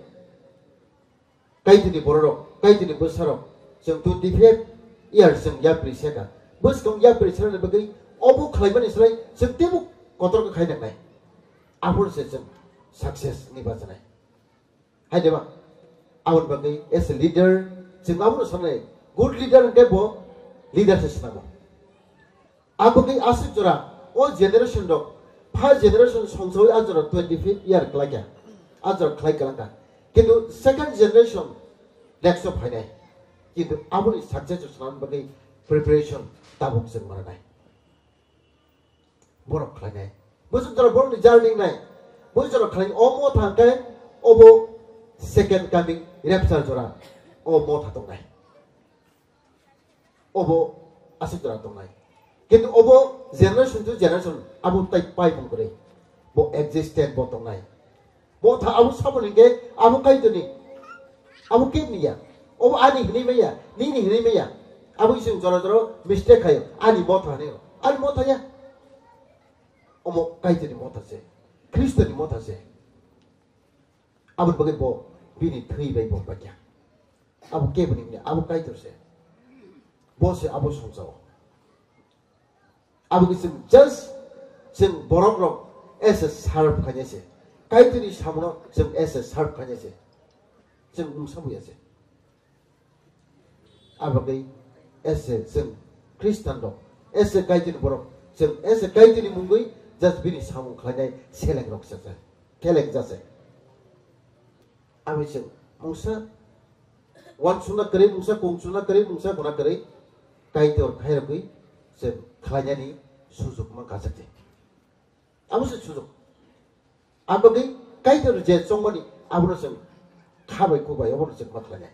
Kaitorni bororok, Kaitorni bwsarok, chwng twenty-five years chwng yapri seka. Bwskang yapri seka bagwi obo khlaimani slai chwng teibo kotor khe khai nangnai. Aphuru se chwng success ni bachanai. Hai de ba? Aboni bagwi as a leader, chwng abono sanai, good leader hwnkhe bo leader se swnamo. Aboni aswk jora o generation rok, first generation songchawi a jora twenty-fifth year khlaikha, a jora khlai kwlangkha. Kintu second generation next o phainai. Kintu aboni success o swnamna bagwi preparation tabuk chwng mananai. Borok khlainai. Bwswk jora borokni journey nai. Bwswk jora khlai omo thangkhe obo second coming rapture jora omo tha tongnai. Obo aswk jora tongnai. Kintu obo generation to generation abo tai pai mung kwrwi. Bo existent bo tongnai. Bo tha abo sabo hwnkhe abo Kaitorni, abo kebni ya. Obo ani hinwi maya, nini hinwi maya. Abo ising jora jora mistake khayo. Ani motha hinwi. Ani motha ya. Omo Kaitorni motha se. Khristoni motha se. Aboni bagwi bo bini thwi bai bo paikha. Abo kebni hinwi, abo Kaitor se. Bo se abo songchao. Abo khe chwng just chwng borok rok ese serve khainai se. Kaitorni samono chwng ese serve khainai se. Chwng mungsa buya se. Abo khe ese chwng Khristan rok, ese Kaitorni borok, chwng ese Kaitorni mungwi just bini samung khlainai seleng rok se, seleng ja se. Aboni chwng mungsa uansukna kwrwi, mungsa kungsukna kwrwi, mungsa guna kwrwi, Kaitor khairogwi chwng khlainani sujuk mankha chwng. Abo se sujuk. Aboni Kaitor je chongmani abono chwng kha bai kuk bai obono chwng ma khlainai.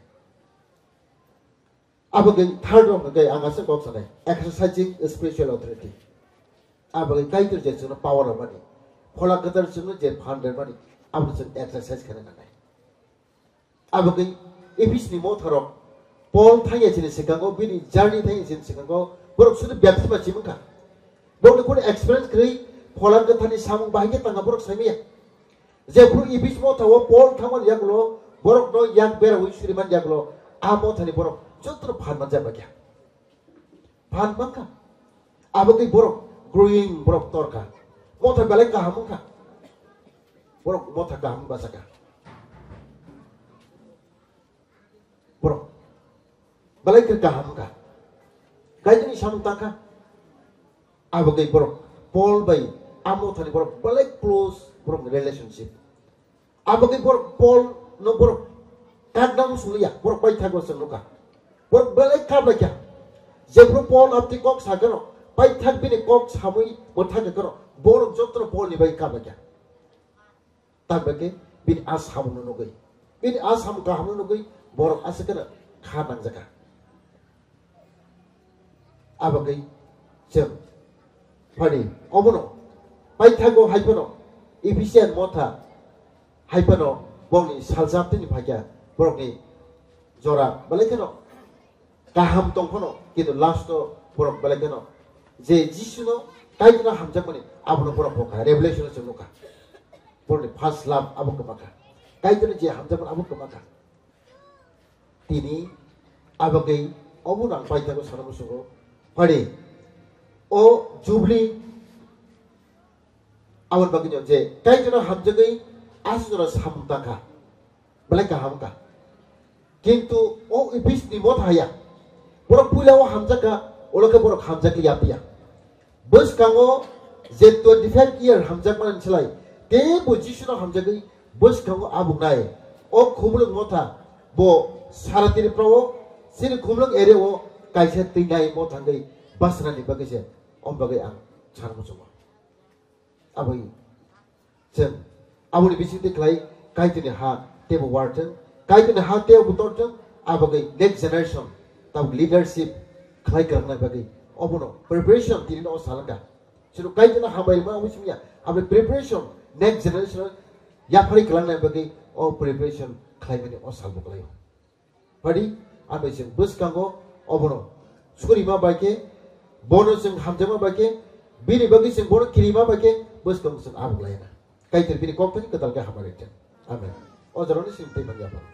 Abo khe third rok hwnkhe ang aswk kok sanai, exercising spiritual authority. Abo khe Kaitor je chwngno power rwmani, Phola Kwthar chwngno je phan rwmani, abo chwng exercise khaina nangnai. Abo khe Ephes ni motha rok Paul thangya chini swkango, bini journey thangya chini swkango, borok sudu baptisma chimwngkha. Borokni kunu experience kwrwi Phola Kwtharni samung bahai khe tangkha borok saimanya. Jephru Ephes motha o Paul thangmani yagulo Borok no yak bera wi suri man jak lo, a motha ni borok joto no phan man jak bakya. Phan man kha. Abo khe borok growing borok tor kha. Motha belai kaham wng kha. Borok motha kaham basa kha. Borok belai khe kaham wng kha. Kaitor ni samung ta kha. Abo khe borok Paul bai a motha ni borok belai close borok ni relationship. Abo khe borok Paul no borok kagna musuliya, borok paithago chwng nukha. Borok belai kap laikha. Jephru Paul abdi kok sakano, paithak bini kok samui mwthang kano, borok jotono Paul ni bai kap laikha. Tambe khe bini a samung no nugui, bini a samung kaham no nugui, borok aswk kheno kha nangjakha. Abagwi chwng phani obono paithago hai phano Ephesian motha hai phano bongni saljak tini phaikha borokni jora belai kheno kaham tong phano, kintu last o borok belai kheno je Jisuno Kaitorno hamjakmani abono borok bokha, Revelation o chwng nukha. Borokni first love abo kwmakha, Kaitorno je hamjakmani abo kwmakha. Tini abagwi obono ang paithago sana muchungo. Phani o Jubilee aboni bagwino je Kaitorno hamjagwi aswk jora samung tangkha, belai kaham wngkha. Kintu o Ephesni motha haya, borok puila o hamjakha, olo khe borok hamjakya piya. Bwskango je twenty five year hamjakmani slai teibo Jisuno hamjagwi bwskango abuknai. O khumulwng motha bo sara Tripura o, chini khumulwng area o kaisa twinai motha wngwi bachana ni bagwi se, om bagwi ang sana muchungo. Aboni Chwng aboni bisingtwi khlai Kaitorni ha teibo war thwng, Kaitorni ha teibo tor thwng, abagwi next generation tabuk leadership khlai kwrwngna bagwi obono preparation tini no salaka. Chwng Kaitorno hambai rwma obo simiya, aboni preparation next generation yaphari kwlangnai bagwi o preparation khlaimani o salbo kwlaio. Padi, ang bai chwng bwskango obono surima bai khe, bono chwng hamjakma bai khe, bini bagwi chwng bono kirima bai khe, bwskango chwng abuk laina. Kaitor bini kok thani kwtal khe hamari thung. Amen. O jorani simi tei manya phano.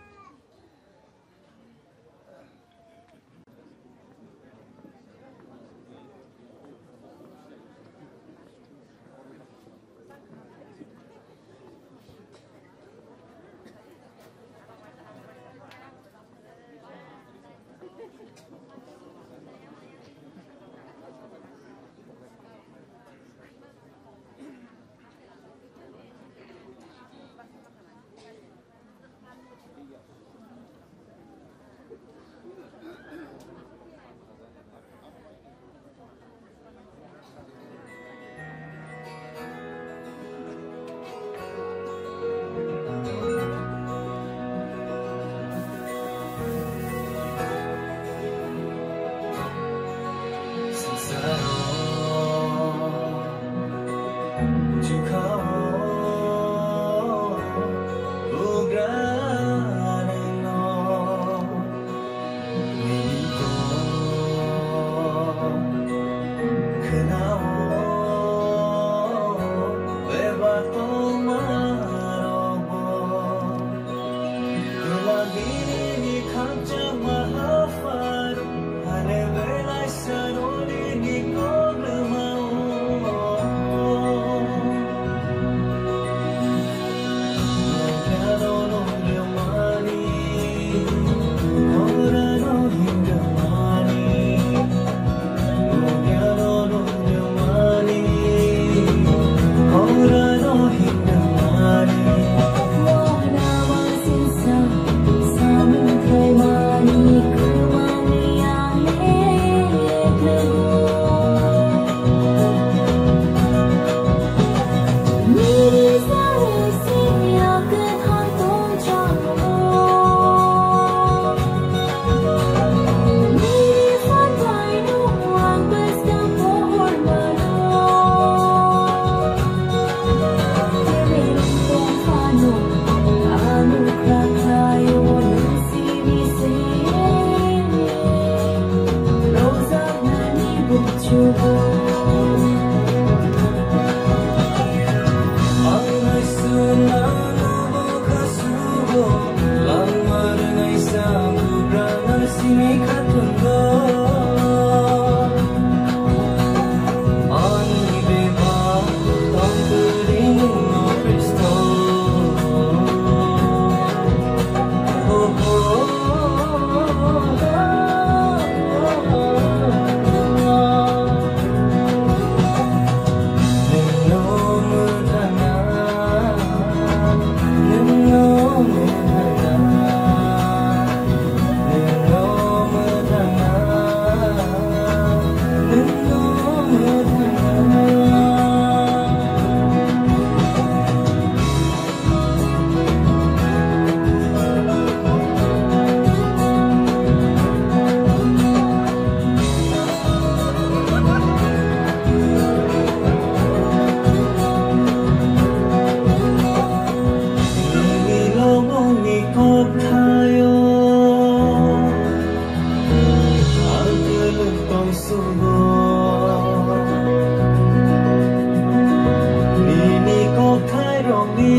Nini kokthai rokni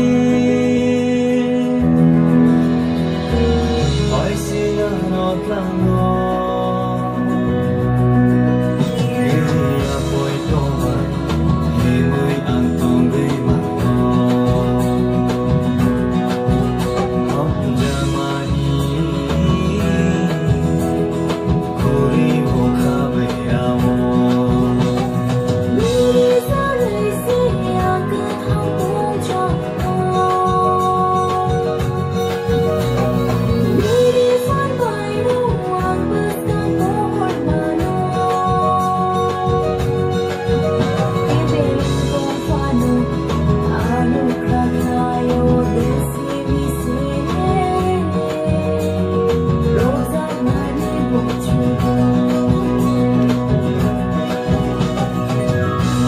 paising ano tlango. Kiriya poito bai himwi ang tongwi mango. Hamjakmani khuri bokha berao.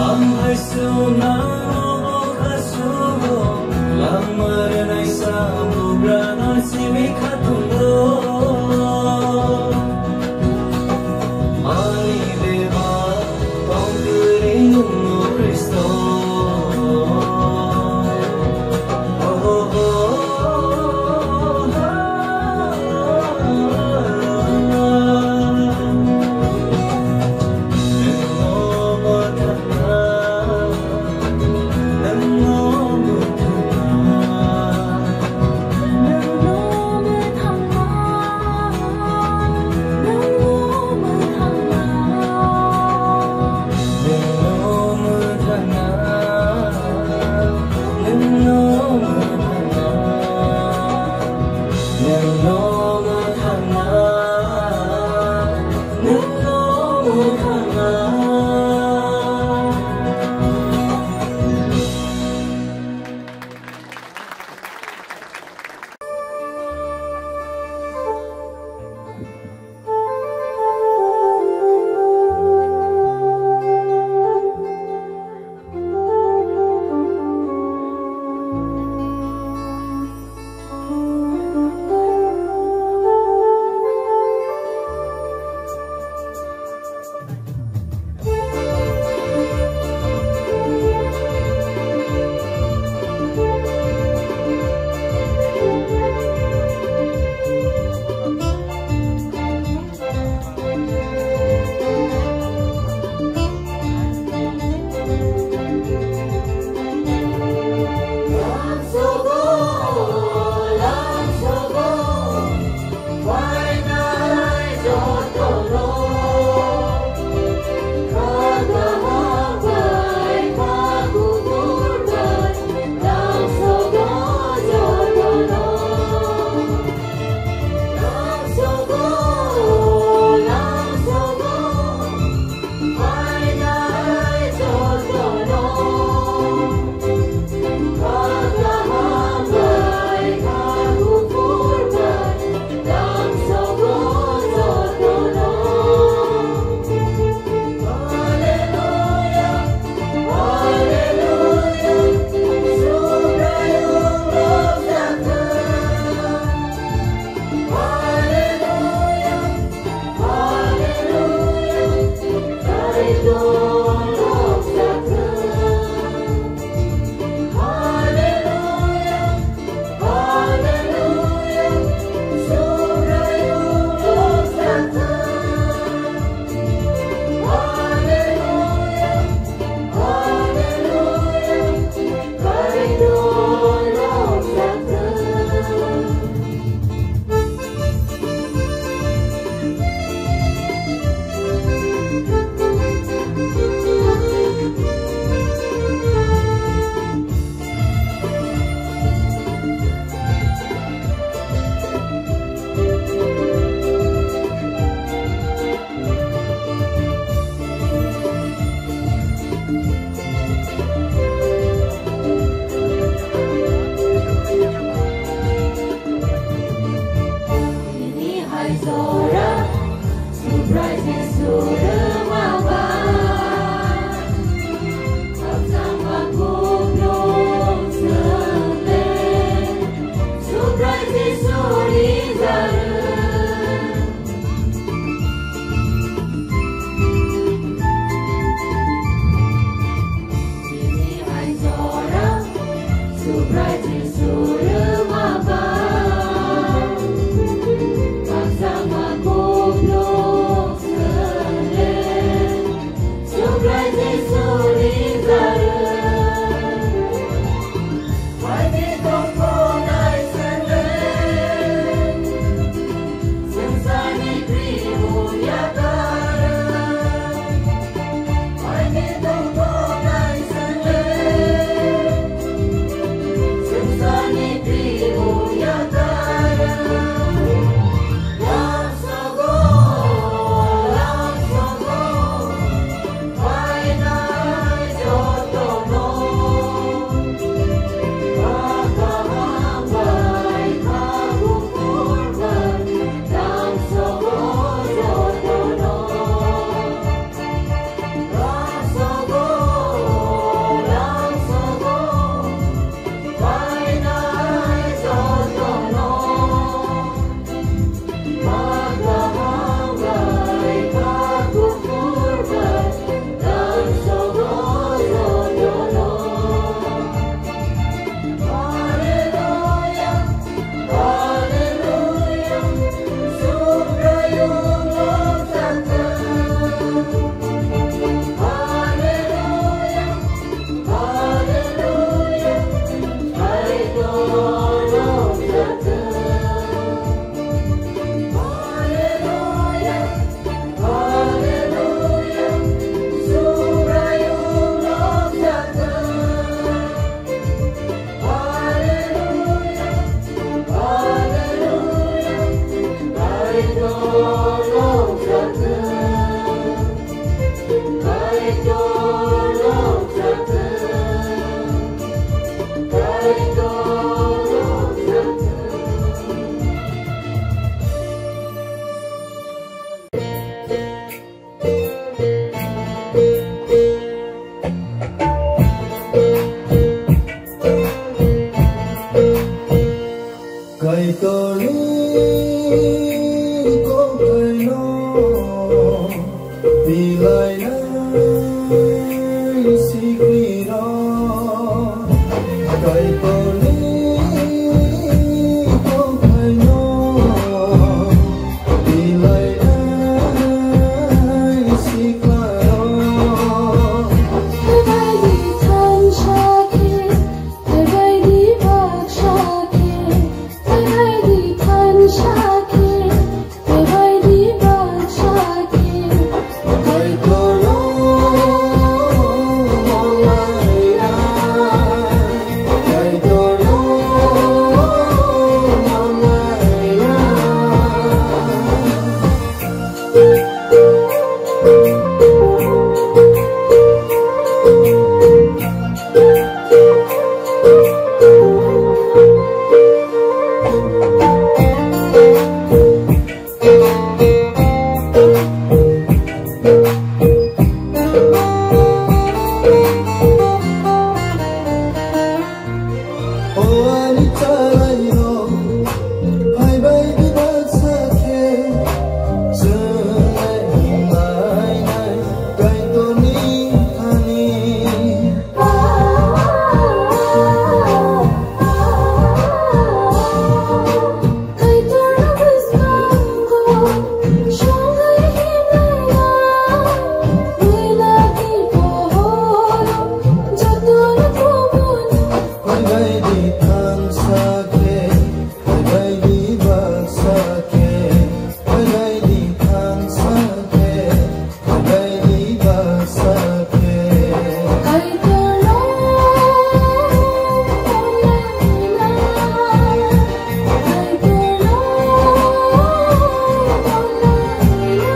Ang hai suna. Langma rwnai sa bugra non simi khatung rok. Ani bebak tongkwrwi nwng no Khristo. Oh, oh, oh, oh. Bilainai sikriro, Kaitorni tongthaino, bilainai sikriro. Kaitorni thansa khe, Kaitorni baksa khe, Kaitorni thansa khe, Kaitorni baksa khe, Kaitorno molaina, Kaitorno molaina. O ani chalairok, phaibai di baksa khe, chwng nai himlainai Kaitorni thani. Kaitorno bwskango songwi himlaiya, bwlani pohoro jotono kubun. Phaibai di thansa khe, phaibai di baksa khe, phaibai di thansa khe, phaibai di baksa khe. Kaitorno molaina, Kaitorno molaina.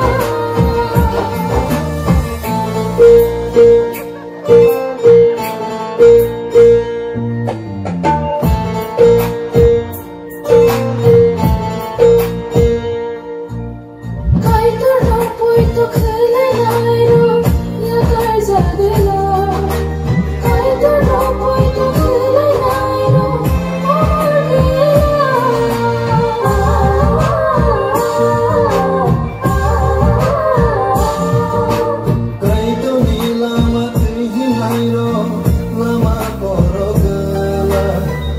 Kaitorno poito khwlainairok yakarjagwila. Kaitorno poito khwlainairok hor gila. Kaitorni lama twi himnairok lama borok gwla.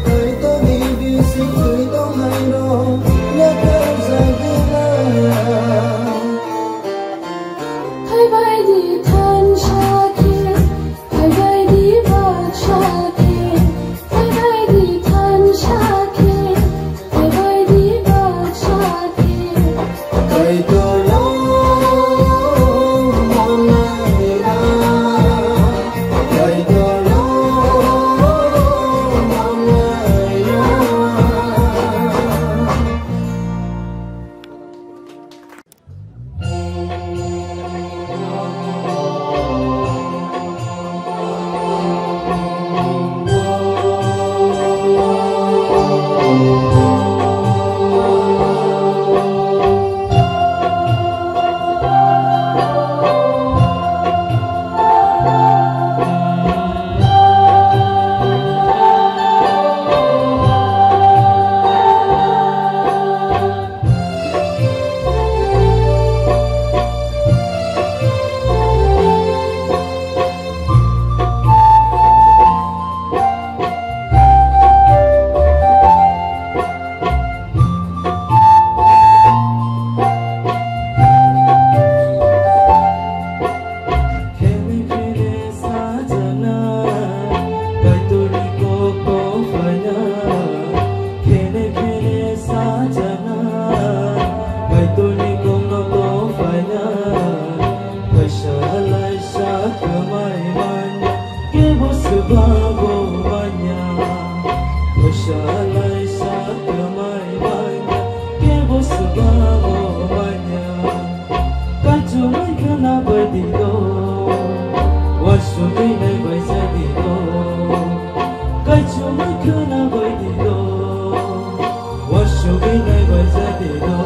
Kaitorni bising twi tongnairok yakarjagwla. Phaibai di thansa khe, phaibai di baksa khe, phaibai di thansa khe, phaibai di baksa khe. Kaitorno molaina, Kaitorno molaina. Khene khene sajana, Kaitorni kok tongphaina. Khene khene sajana, Kaitorni kokno tongphaina. Phaisa laisa kwmai manya, kebo swbago manya. Phaisa laisa kwmai manya, kebo swbago manya. Kaichomwi khwna bai di do, uansugwi nai bai ja di do. Kaichomwi khwna bai di do, uansugwi nai bai ja di do.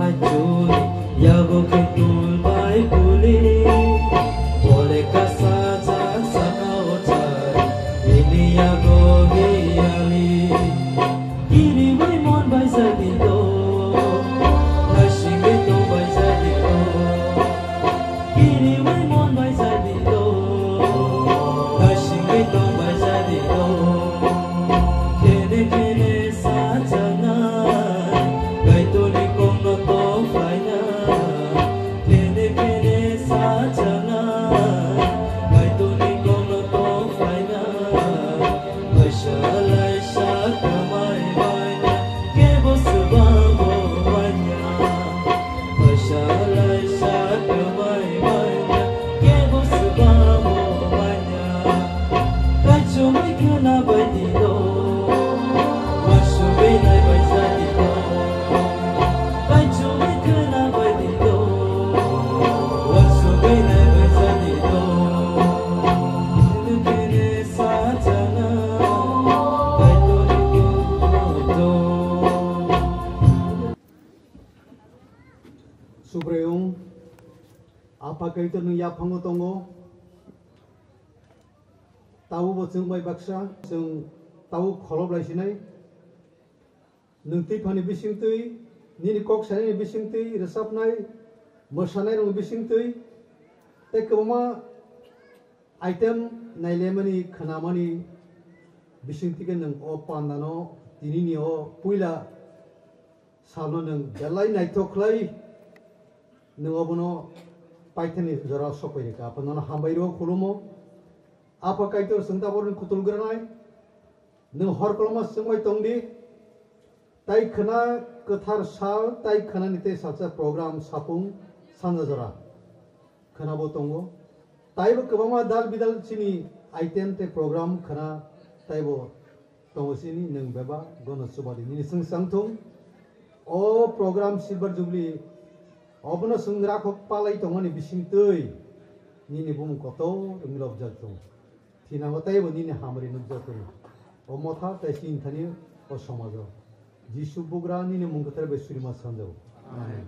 Chuli, yago khe tul bai puli, bole kasa jak saka o chai, bini yago hiyali. Kiri bai mon bai jadi do, naising bai tong bai jadi do. Kiri bai mon bai jadi do, naising bai tong bai jadi do. Khene khene sa changnai, Kaitorni kokno tong phainai. Khene khene sa changnai, Kaitorni kokno tong phainai. Kaisa laisa kwmai manya, kebo swbangbo manya. Kaisa laisa kwmai manya, kebo swbangbo manya. Kaichomwi khwna bai di do, uansugwi nai bai jadi do. Kaichomwi khwna bai di do, uansugwi nai bai jadi do. Khene khene sa changnai, Kaitorni kokno tong. Subraiyung, Apha Kaitor nwng yaphango tongo. Tabukbo chwng bai baksa, chwng tabuk kholop lai sinai. Nwng twiphani bisingtwi, nini kok sanani bisingtwi, rwchapnai, mwsanairokni bisingtwi, tei kwbangma item nailaimani, khwnamani bisingtwi khe nwng o pandano tinini o puila salno nwng belai naithok khlai nwng obono paithakni jora sokpai rwkha. Apha nono hambai rw khulumo. Apha Kaitor chwng taborni kutul granai. Nwng hor koloma chwngbai tongdi. Tai khwna kwthar sal, tai khwnani tei salsa program sapung sanja jora khwnabo tongo. Taibo kwbangma dal bidal chini item tei program khwna taibo tongo chini, nwng bebak gono chubadi nini chwng changthung. O program Silver Jubilee obono chwng rakhok palai tongmani bisingtwi nini bumung kotor wngwi lobjak thung. Thinango teibo nini hamari nukjak thung. O motha tei chini thani o somajo. Jisu bugra nini mung kwthar bai surima sanjao. Amen.